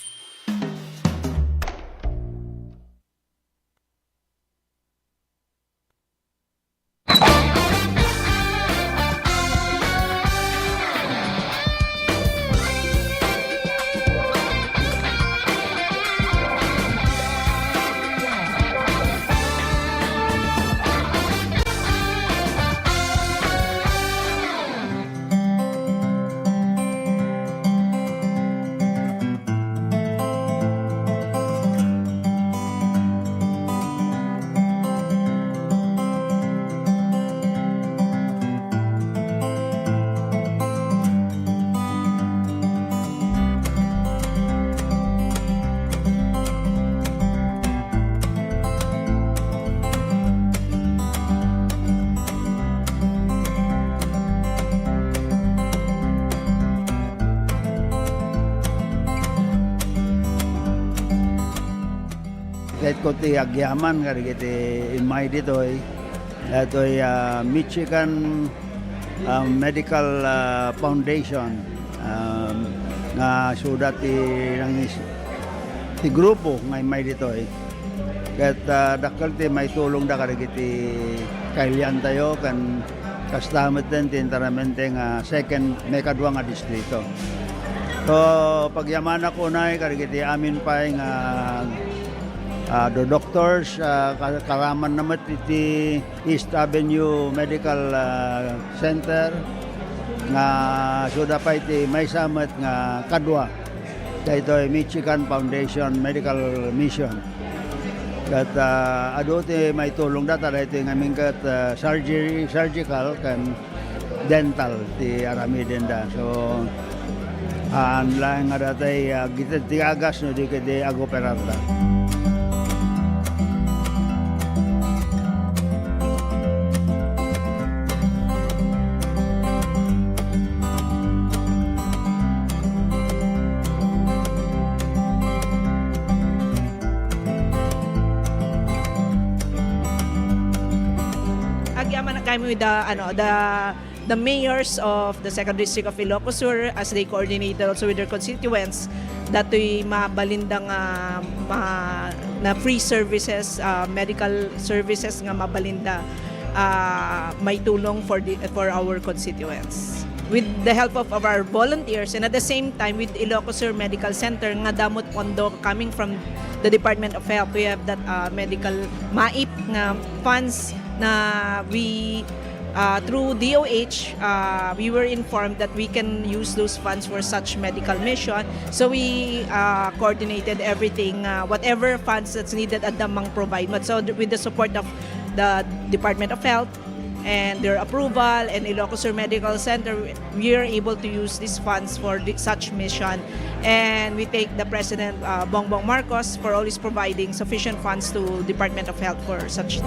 Ket ko ti agyaman kadagiti immay ditoy, datoy, ah, Michigan, ah, Medical, ah, Foundation, ah, nga suda ti nangis-, ti grupo nga immay ditoy. Ket, ah, dakkel ti maitulongda kadagiti kailiantayo ken kasta metten ti enteramente nga second, maikadua nga distrito. So, pagyamanak unay kadagiti amin pay nga, ah, do-, doctors, ah, ka-, karamanna met iti East Avenue Medical, ah, Center nga suda pay ti maysa met nga kadua daytoy Michigan Foundation Medical Mission. Ket, ah, adu ti maitulongda ta daytoy ngamin ket, ah, surgery, surgical ken dental ti aramidenda. So, haan laeng nga datay, ah, gited ti agas no di ketdi agoperarda. Agyaman kami with the, ano, the, the mayors of the Second District of Ilocos Sur as they coordinated also with their constituents datoy mabalinda nga ma-, na free services, ah, medical services nga mabalinda. ah, maitulong for the, for our constituents. With the help of, of our volunteers and at the same time with Ilocos Sur Medical Center nga damo ti pondo coming from the Department of Health, we have that, ah, medical MAIP nga funds na we, ah, through D O H, ah, we were informed that we can use those funds for such medical mission. So we, ah, coordinated everything, ah, whatever funds that's needed, adda mang-provide. But so th-, with the support of the Department of Health and their approval and Ilocos Sur Medical Center, we are able to use these funds for the, such mission. And we thank the President, uh, Bongbong Marcos for always providing sufficient funds to Department of Health for such.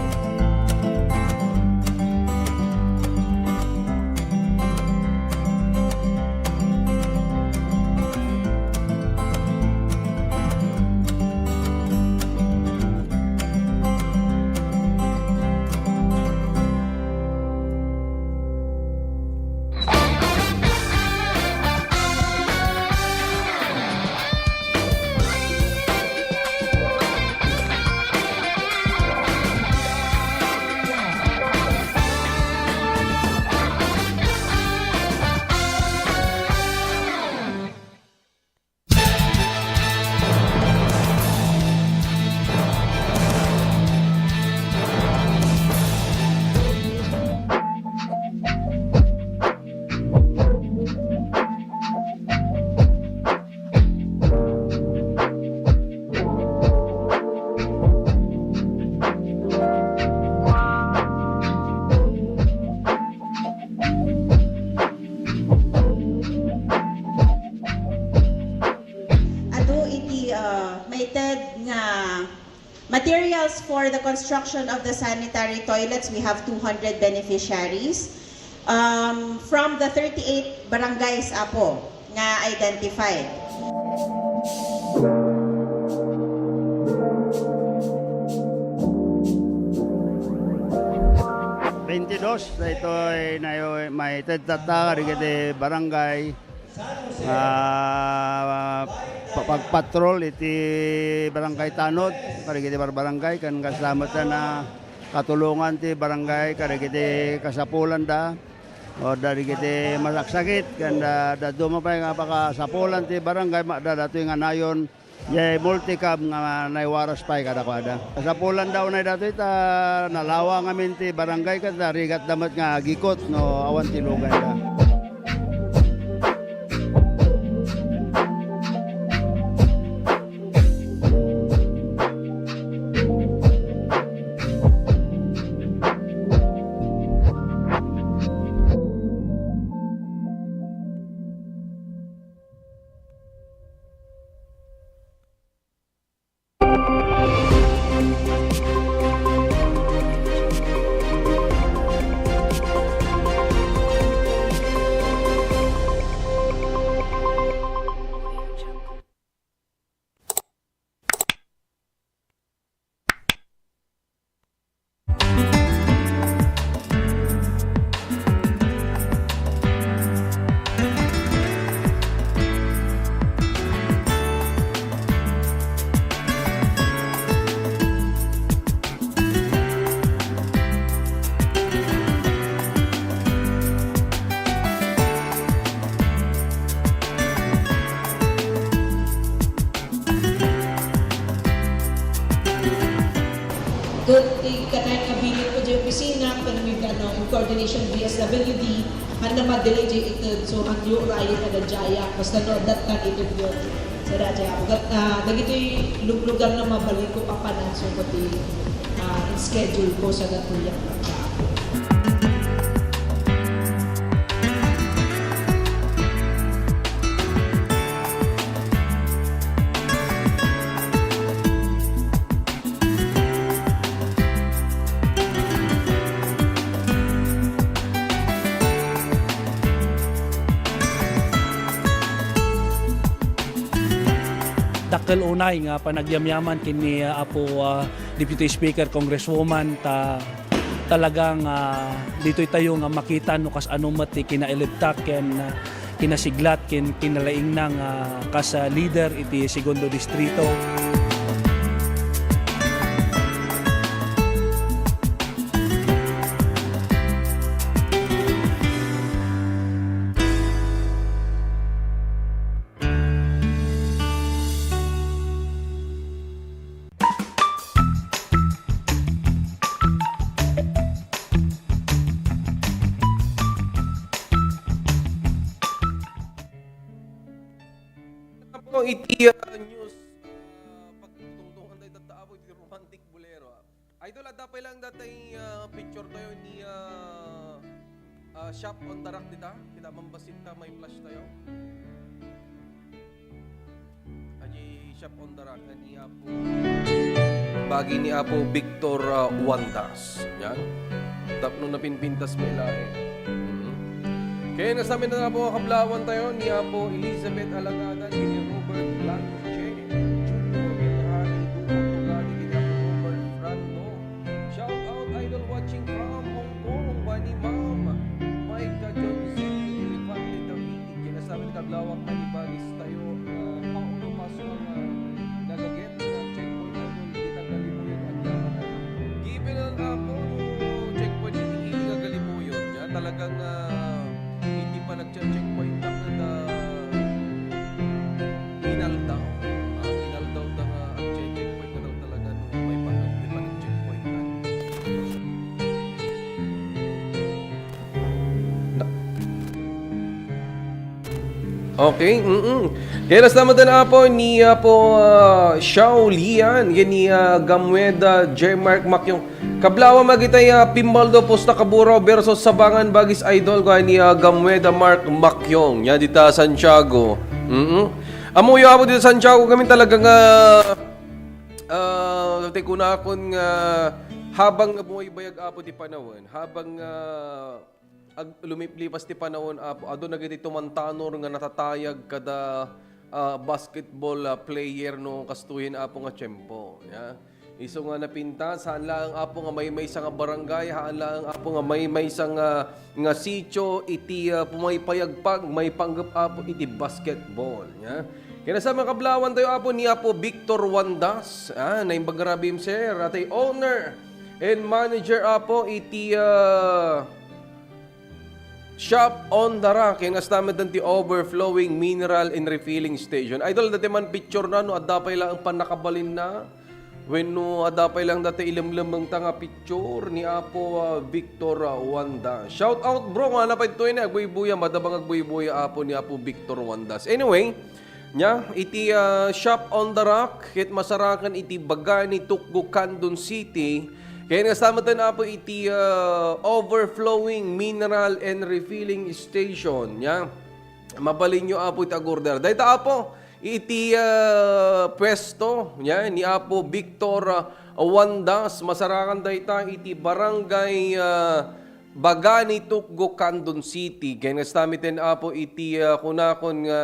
Adu iti, uh, maited nga materials for the construction of the sanitary toilets, we have two hundred beneficiaries, um, from the thirty-eight barangays, Apo, nga identified. Twenty-dos, daytoy nayo-, maited tatta kadagiti barangay. Ah, pa-, pagpatrol iti Barangay Tanod, kadagiti barbarangay, ken kasla met a katulongan ti barangay, kadagiti kasapulanda, o kadagiti masaksakit, ken da-, dadduma pay nga pakasapulan ti barangay, ma-, da-, datoy nga nayon, Jay multicab nga naiwaras pay kadakuada. Kasapulan daw na datoy ta nalawa ngamin ti barangay ket narigatda met nga agikot no awan ti lugayda. Ket ti katay nga bilin ko diay opisina, ken with, ano, in coordination D S W D, haan a madelay diay ited, so haan yo rayen a daydiay, basta no, dattan ited yo. Sara diay, ket, ah, dagitoy luglugar na mabalin ko papanan, so, pati, ah, in schedule ko sa gatuyak. Dakkel unay nga panagyamyaman ken ni, ah, Apo, ah, Deputy Speaker, Congresswoman, ta talagang, ah, ditoy tayo nga makita no kasano met ti kinailibtak ken, ah, kinasiglat ken kinalaingna nga kas, ah, leader iti Segundo Distrito. Apo, iti, ah, news, ah, pagtungtungan tayo tatta, Apo, iti romantic bolero, ah. Idol, adda pay lang datay, ah, picture tayo ni, ah, ah, Shop on the Rock dita. Kita man bassit ta may flash tayo. Aji Shop on the Rock nga ni Apo. Bagi ni Apo Victor, ah, Wandas. Yan. Tapno napinpintas may lahi. Mhm. Kaya nasamin na po kablawan tayo ni Apo Elizabeth Alagada, ni Robert Blanche Junior, ni Harry Duco Tugani, ni Apo Robert Frando. Shout out, idol, watching from Hong Kong, Wani Ma'am, Mike Kajonzi, Elefante David, kinasabi ni Kablawak Manibagis tayo, ah, Paolo Pascual, ah, nagaget, ah, checkpoint, idol, kita Galimuyan, Aguilaran. Given ang Apo, checkpoint, hindi nga Galimuyan, ya, talagang, ah, hindi pa nag-checkpoint na kada inaldaw. Ah, inaldaw ta nga ang checkpoint na daw talaga no may pag-, may pag-checkpoint na. Okay, mm. Kaya nasamat na po ni, ah, po, ah, Xiao Lian, yan ni, ah, Gamueda, J Mark Makyong. Kablawa magitay, ah, Pimbaldo Posta Kaburo versus Sabangan Bagis Idol ko ni, ah, Gamueda Mark Makyong. Yan dita Santiago. Mm. Amuyo, Apo, dita Santiago kami talaga nga, ah, tay kunakon nga habang bumaybayag, Apo, ti panawen, habang, ah, ag-, lumiplipas ti panawen, Apo, adu dagiti tumantanor nga natatayag kada, ah, basketball, ah, player no kastoyen, Apo, nga tiempo, ya. Isu nga napintas, haan laeng, Apo, nga maymaysa nga barangay, haan laeng, Apo, nga maymaysa nga, nga sitio iti, ah, pumaypayagpag, maipanggep, Apo, iti basketball, ya. Kaya sa mga kablawan tayo, Apo, ni Apo Victor Wandas, ah, naimbag nga rabii, sir, atay owner and manager, Apo, iti, ah, Shop on the Rock, yan nga stammetan ti overflowing mineral and refilling station. Idol, dati man picture na, no, adda pay lang pannakabalin na. Wenno adda pay lang dati ilemlemeng ta nga picture ni Apo, ah, Victor, ah, Wanda. Shout out, bro, nga napay tuloy na agbuybuya, madabang agbuybuya, Apo, ni Apo Victor Wandas. Anyway, nya, iti, ah, Shop on the Rock, ket masarakan iti Bagani, Tukgo, Candon City. Kaya nga sa matan, Apo, iti, ah, overflowing mineral and refilling station, nya. Mabalinyo, Apo, iti agorder. Dayta, Apo, iti, ah, pwesto, nya, ni Apo Victor, ah, Wandas, masarakan dayta iti Barangay, ah, Bagani, Tukgo, Candon City. Kaya nga sa matan, Apo, iti, ah, kunakon nga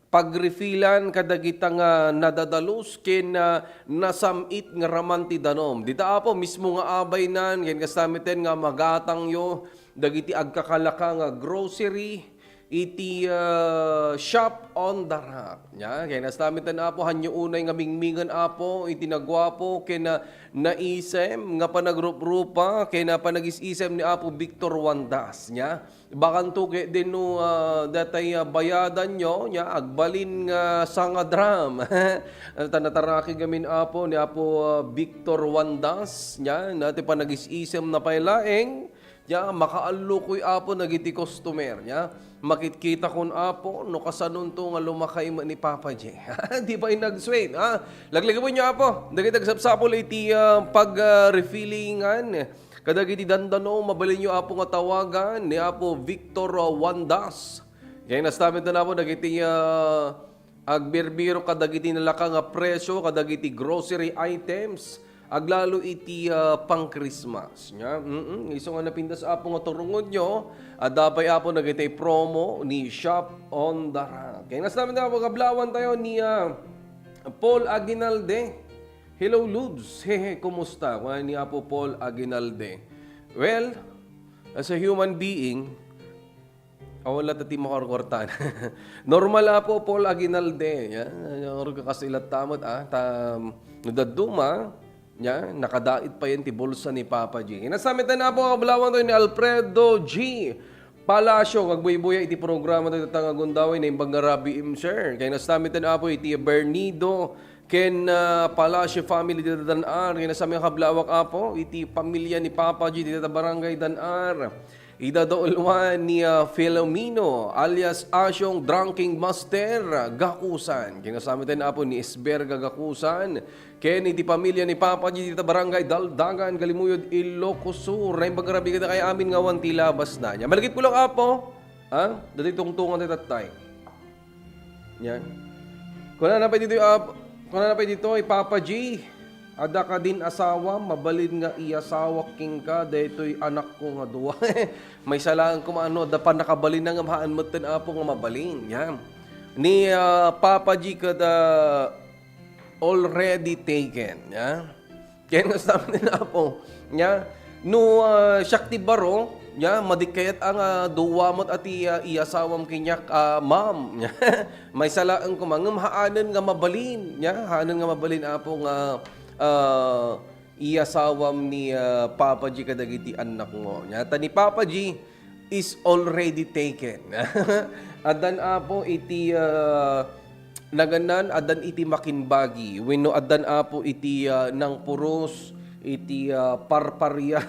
pagrefilan kadagita nga nadadalus ken, ah, nasam-it nga raman ti danum. Dita, Apo, mismo nga abaynan, ken kasta meten nga magatangyo dagiti agkakalaka nga grocery iti, ah, Shop on the Rock. Nya, ken kasta meten, Apo, hanyo unay nga mingmingen, Apo, iti naguapo ken, ah, naisem nga panagruprupa ken, ah, panagis-isem ni Apo Victor Wandas. Nya, bakanto ketdi no, ah, datay, ah, bayadanyo, nya, agbalin nga sanga dram. Ta nataraki gamin, Apo, ni Apo, ah, Victor Wandas, nya, dati panagis-isem na pay laeng, nya, makaallokoy, Apo, dagiti customer, nya. Makitkitakon, Apo, no kasanonto nga lumakay met ni Papa J. Di pay nag-sweet, ha? Laglagipenyo, Apo, dagiti agsapsapul iti, ah, pag, ah, refillingan. Kadagiti dandano, mabalinyo, Apo, nga tawagan ni Apo Victor, ah, Wandas. Kaya nastamin ta na, Apo, dagiti, ah, agbirbiro kadagiti nalaka nga presyo kadagiti grocery items, aglalo iti, ah, pang-Christmas. Nya, mm, isu nga napintas, Apo, nga turungonyo, adda pay, Apo, dagiti promo ni Shop on the Rack. Kaya nastamin ta, Apo, kablawan tayo ni, ah, Paul Aguinalde. Hello, Lods. Hehe, kumusta? Kuna ni Apo Paul Aguinalde. Well, as a human being, awan la ti makurkurtan. Normal, Apo Paul Aguinalde. Yan, yan, kas ila ta met, ah. Ta, no dadduma, yan, nakadait pa yan ti bulsa ni Papa G. Nasametan na, Apo, kablawan to ni Alfredo G. Palacio, agbuybuya iti programa tayo, tatang agundaway, naimbag nga rabii, sir. Kaya nasametan, Apo, iti Bernido, ken, ah, Palacio family dita Dan-ar, ken nasami nga kablawak, Apo, iti pamilya ni Papa G dita barangay Dan-ar. Ida daulwan ni, ah, Filomeno alias Asyong Drinking Master Gakusan. Kinasamitan apo ni Isberga Gakusan. Ken iti pamilya ni Papa G dita barangay Daldagan, Galimuyod, Ilocos Sur. Naimbag a rabii kadakayo amin nga awan ti labasna. Nia, malagipko lang, apo. Ha? Dati tungtungan ti tattay. Nia. Kunana pay ditoy, ah, kunana pay ditoy, Papa G, adda kadin asawa, mabalin nga iyasawak kenka daytoy anakko nga dua. Maysa laeng koma no, adda pannakabalinna ngem haan metten, apo, nga mabalin. Nia. Ni, ah, Papa G ket, ah, already taken. Nia. Ken kasta met ni apo, nia, no, ah, siak ti baro, nia, madi kayat a nga dua met a ti, ah, iyasawam kaniak, ah, ma'am. Nia, maysa laeng koma, ngem haanen nga mabalin, nia, haanen nga mabalin, apo, nga, ah, iyasawam ni, ah, Papa G kadagiti annakmo. Nia, ta ni Papa G, is already taken. Addan, apo, iti, ah, nagannan, addan iti makinbagi, wenno addan, apo, iti, ah, nangpuros iti, ah, parparia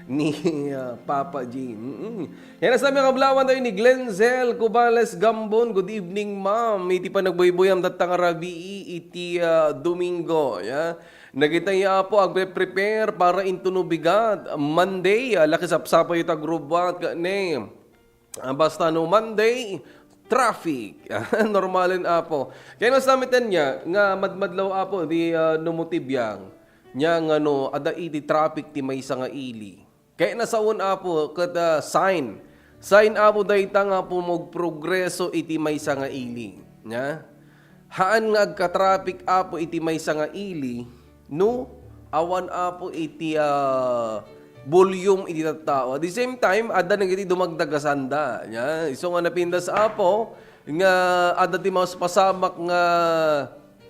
ni, ah, Papa G. Mm-mm. Ken kasta met, kablawan tayo ni Glenzel Cubales Gambon. Good evening, ma'am. Iti panagbuybuyam tatta nga rabii iti, ah, Domingo. Ya. Dagitoy, apo, agpe-prepare para into no bigat. Monday, ah, lakisapsapayo ta grubat ket ne. Ah, basta no Monday, traffic. Normalen, apo. Ken kasta met nia nga madmadlaw, apo, di, ah, no mutibiang. Nia nga no, adda iti traffic ti maysa nga ili. Ket nasaon, apo, ket, ah, sign. Sign, apo, dayta nga pumugprogreso iti maysa nga ili. Nia? Haan nga agka-traffic, apo, iti maysa nga ili, no awan, apo, iti, ah, volume iti tattao. At the same time, adda dagiti dumagdag a sanda. Nia? Isu nga napintas, apo, nga adda ti mas pasamak nga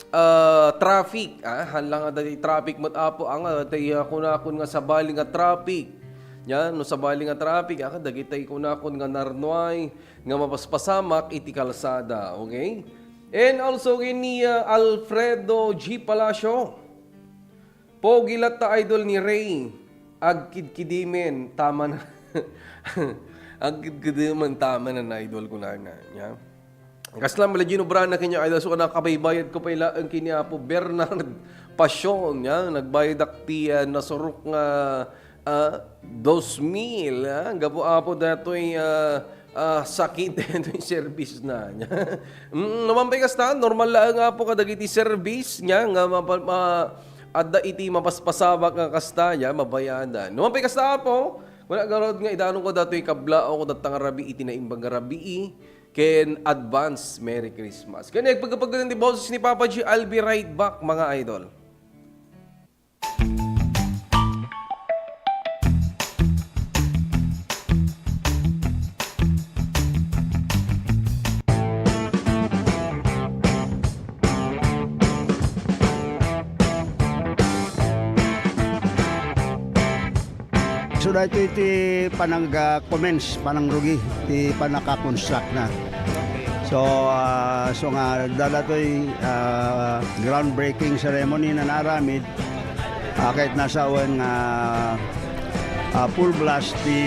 ah, traffic, ah, haan lang adda ti traffic met, apo, nga adda ti, ah, kunakon nga sabali nga traffic. Nia, no sabali nga traffic, ah, dagiti kunakon nga narnuay nga mapaspasamak iti kalsada, okay? And also, ni, ah, Alfredo G Palacio, Pogi latta, idol, ni Ray. Agkidkidimen, tama na. Agkidkidimen, tama na, idol, kunana. Nia? Kasla met la ginobra na kaniak, idol. So, nakabaybayad ko pay laeng ken ni Apo Bernard Pasion, nia? Nagbayadak ti, ah, nasurok nga, ah, dos mil, ah, gapu, Apo, datoy, ah, ah, sakit datoy service na. Mm, no man pay kasta, normal laeng, Apo, kadagiti service, nia, nga mapa-, ma-, adda iti mapaspasamak nga kasta, nia, mabayadan. No man pay kasta, Apo, kuna garud nga idanonko datoy kablaok, datang rabii iti naimbag nga rabii, ken advance Merry Christmas. Ken agpagpagdan ti boses ni Papa G, I'll be right back, mga idol. So, daytoy ti panag-, ah, commence, panangrugi, ti panaka-construct na. So, ah, so nga, adda daytoy, ah, groundbreaking ceremony nga naaramid. Ah, ket nasawen nga, ah, full blast ti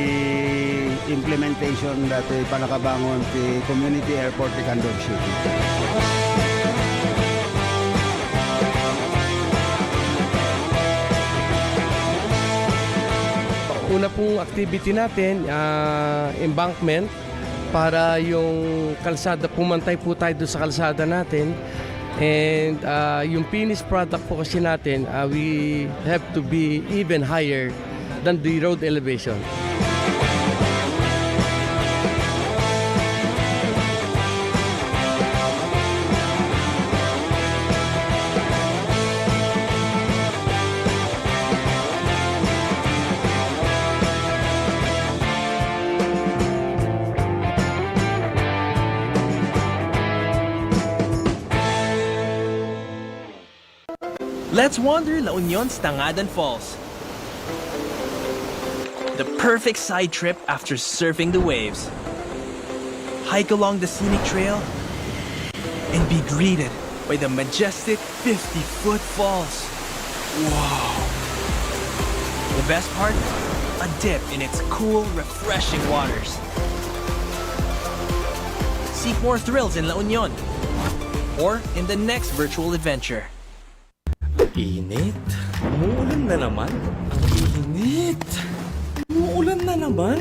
implementation datoy panakabangon ti community airport ti Candon City. Una pong activity natin, ah, embankment. Para yung kalsada, pumantay po tayo doon sa kalsada natin. And, ah, yung finished product po kasi natin, ah, we have to be even higher than the road elevation. Let's wander La Union's Tangadan Falls. The perfect side trip after surfing the waves. Hike along the scenic trail and be greeted by the majestic fifty-foot falls. Wow! The best part? A dip in its cool, refreshing waters. Seek more thrills in La Union or in the next virtual adventure. Init. Umuulan na naman. Ang init. Umuulan na naman.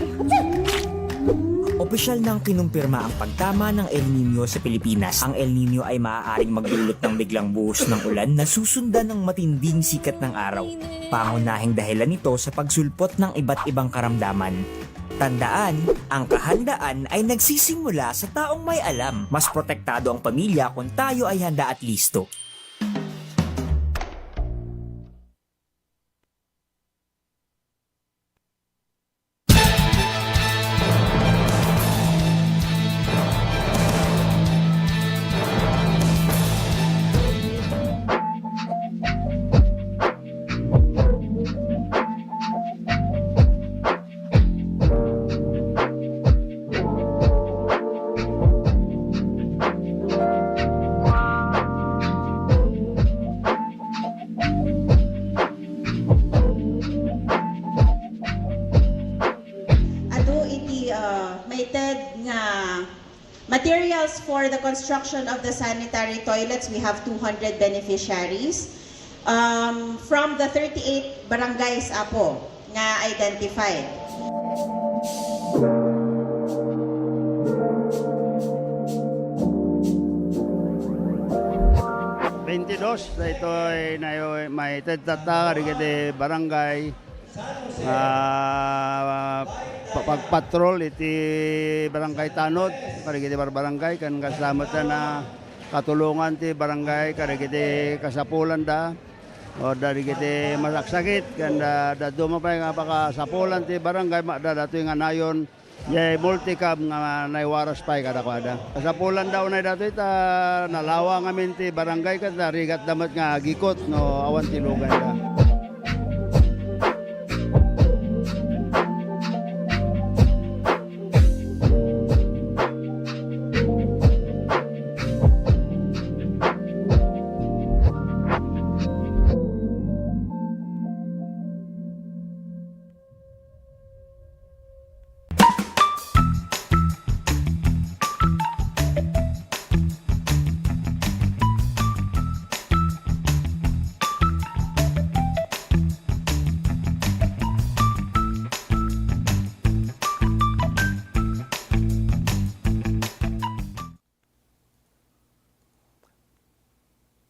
Opisyal nang kinumpirma ang pagtama ng El Niño sa Pilipinas. Ang El Niño ay maaaring magdulot ng biglang buhos ng ulan na susundan ng matinding sikat ng araw. Pangunahing dahilan nito sa pagsulpot ng iba't ibang karamdaman. Tandaan, ang kahandaan ay nagsisimula sa taong may alam. Mas protektado ang pamilya kung tayo ay handa at listo. Adu iti, ah, maited nga materials for the construction of the sanitary toilets, we have two hundred beneficiaries, um, from the thirty-eight barangays, Apo, nga identified. Twenty-dos, daytoy nayo-, maited tatta kadagiti barangay, ah, pa-, pagpatrol iti Barangay Tanod, kadagiti barbarangay, ken kasla met a katulongan ti barangay kadagiti kasapulanda, o kadagiti masaksakit, ken da-, dadduma pay nga pakasapulan ti barangay, ma-, da-, datoy nga nayon, Jay multicab nga naiwaras pay kadakuada. Kasapulanda unay datoy ta nalawa ngamin ti barangay ket narigatda met nga agikot no awan ti luganda.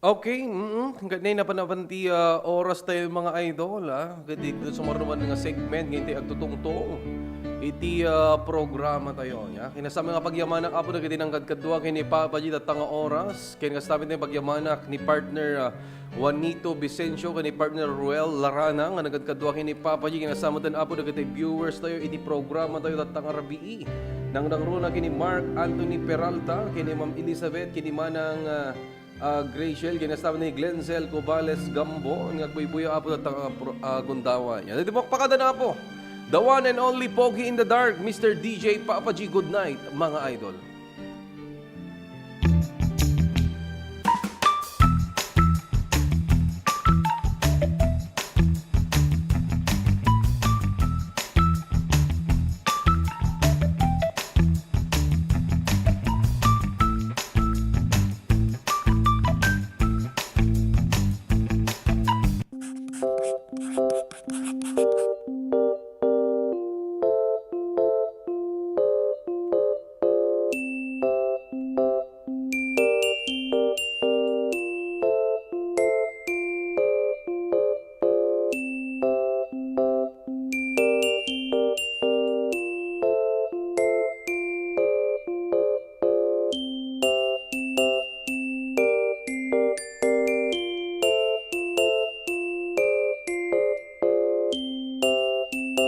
Okay, mm, ket nay napan-apan ti, ah, oras tayo, mga idol, ah. Ket dito sa maruman nga segment, ngayon tayo agtutungtong iti, ah, programa tayo, ya. Kinasama nga pagyamanak, Apo, dagiti nangkadkadua ken ni Papa G tatta nga oras. Ken kasta met ti pagyamanak ni partner, ah, Juanito Vicencio ken ni partner Ruel Larana nga nangkadkadua ken ni Papa G. Kinasama met, Apo, dagiti viewers tayo iti programa tayo tatta nga rabii. Nangnangruna ken ni Mark Anthony Peralta, ken ni Ma'am Elizabeth, ken ni Manang, ah, ah, Graciel, ken kasta met ni Glenzel Cobales Gambo, nga agbuybuya, Apo, tatta nga pro-, ah, gundaway. Yan, iti pakpakadan, Apo. The one and only Pogi in the Dark, Mister D J Papa G. Good night, mga idol.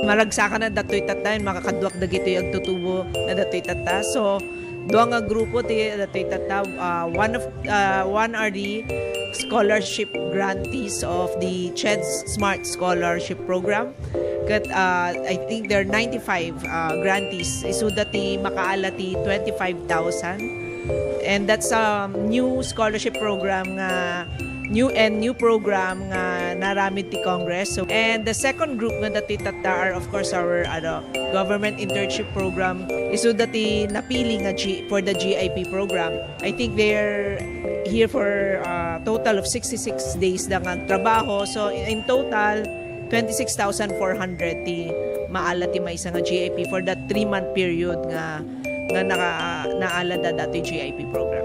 Maragsakan a datoy tatta, makakaduak dagitoy agtutubo na datoy tatta. So, dua nga grupo ti datoy tatta. Ah, one of, ah, one are the scholarship grantees of the CHED Smart Scholarship Program. Ket, ah, I think there are ninety-five, ah, grantees. Isuda ti makaala ti twenty-five thousand. And that's a new scholarship program nga new and new program nga naaramid ti Congress. So, and the second group nga dati tatta are, of course, our, ano, government internship program. Isu dati napili nga G, for the G I P program. I think they're here for a total of sixty-six days da nga agtrabaho. So, in total, twenty-six thousand four hundred ti maala ti maysa nga G I P for that three-month period nga, nga naka-, naala da dati G I P program.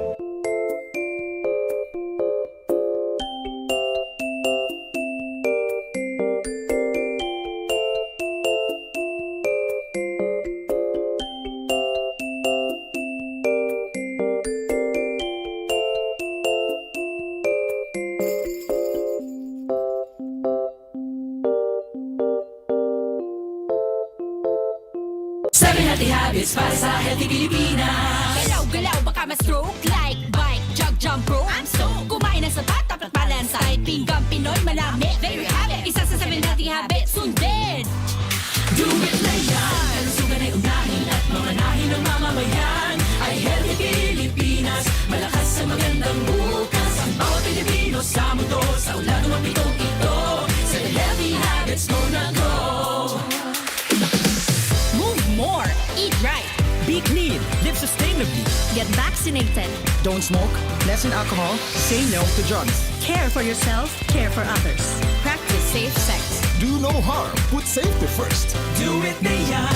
Seven healthy habits para sa healthy Pilipinas. Galaw-galaw, baka ma-stroke. Like, bike, jog, jump rope. I'm so. Kumain ng sapat, dapat balansay. Pinggan Pinoy, manami. There you have it. Isa sa seven healthy habits. Sundin. Do it na yan. Kalusugan ay unahin at mamanahin ng mamamayan. Ay healthy Pilipinas. Malakas ang magandang bukas. Ang bawat Pilipino sa mundo. Sa ulado man pitong ito. Sa healthy habits mo na go. Move more. Eat right. Be clean. Live sustainably. Get vaccinated. Don't smoke. Lessen alcohol. Say no to drugs. Care for yourself. Care for others. Practice safe sex. Do no harm. Put safety first. Do it na yan.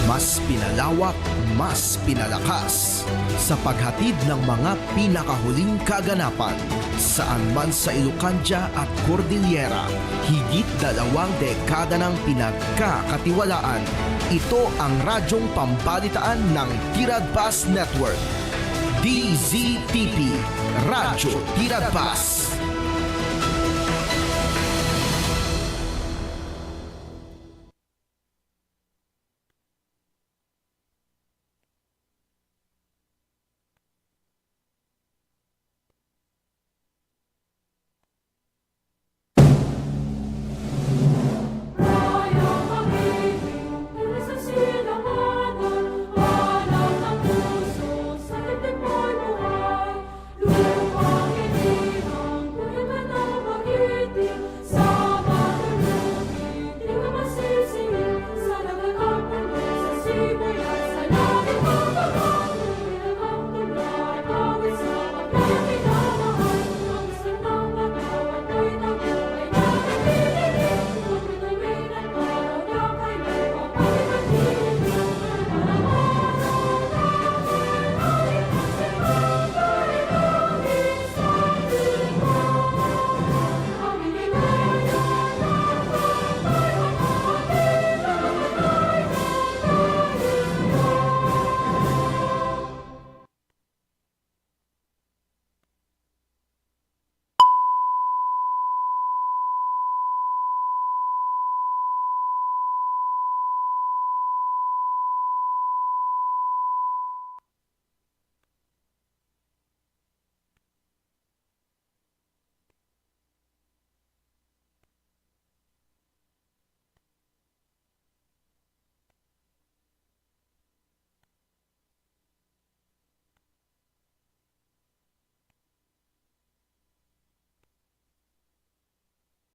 Mas pinalawak, mas pinalakas sa paghatid ng mga pinakahuling kaganapan. Saan man sa Ilocandia at Cordillera, higit dalawang dekada nang pinagkakatiwalaan. Ito ang radyong pambalitaan ng Tiradpas Network. D Z T P, Radyo Tiradpas.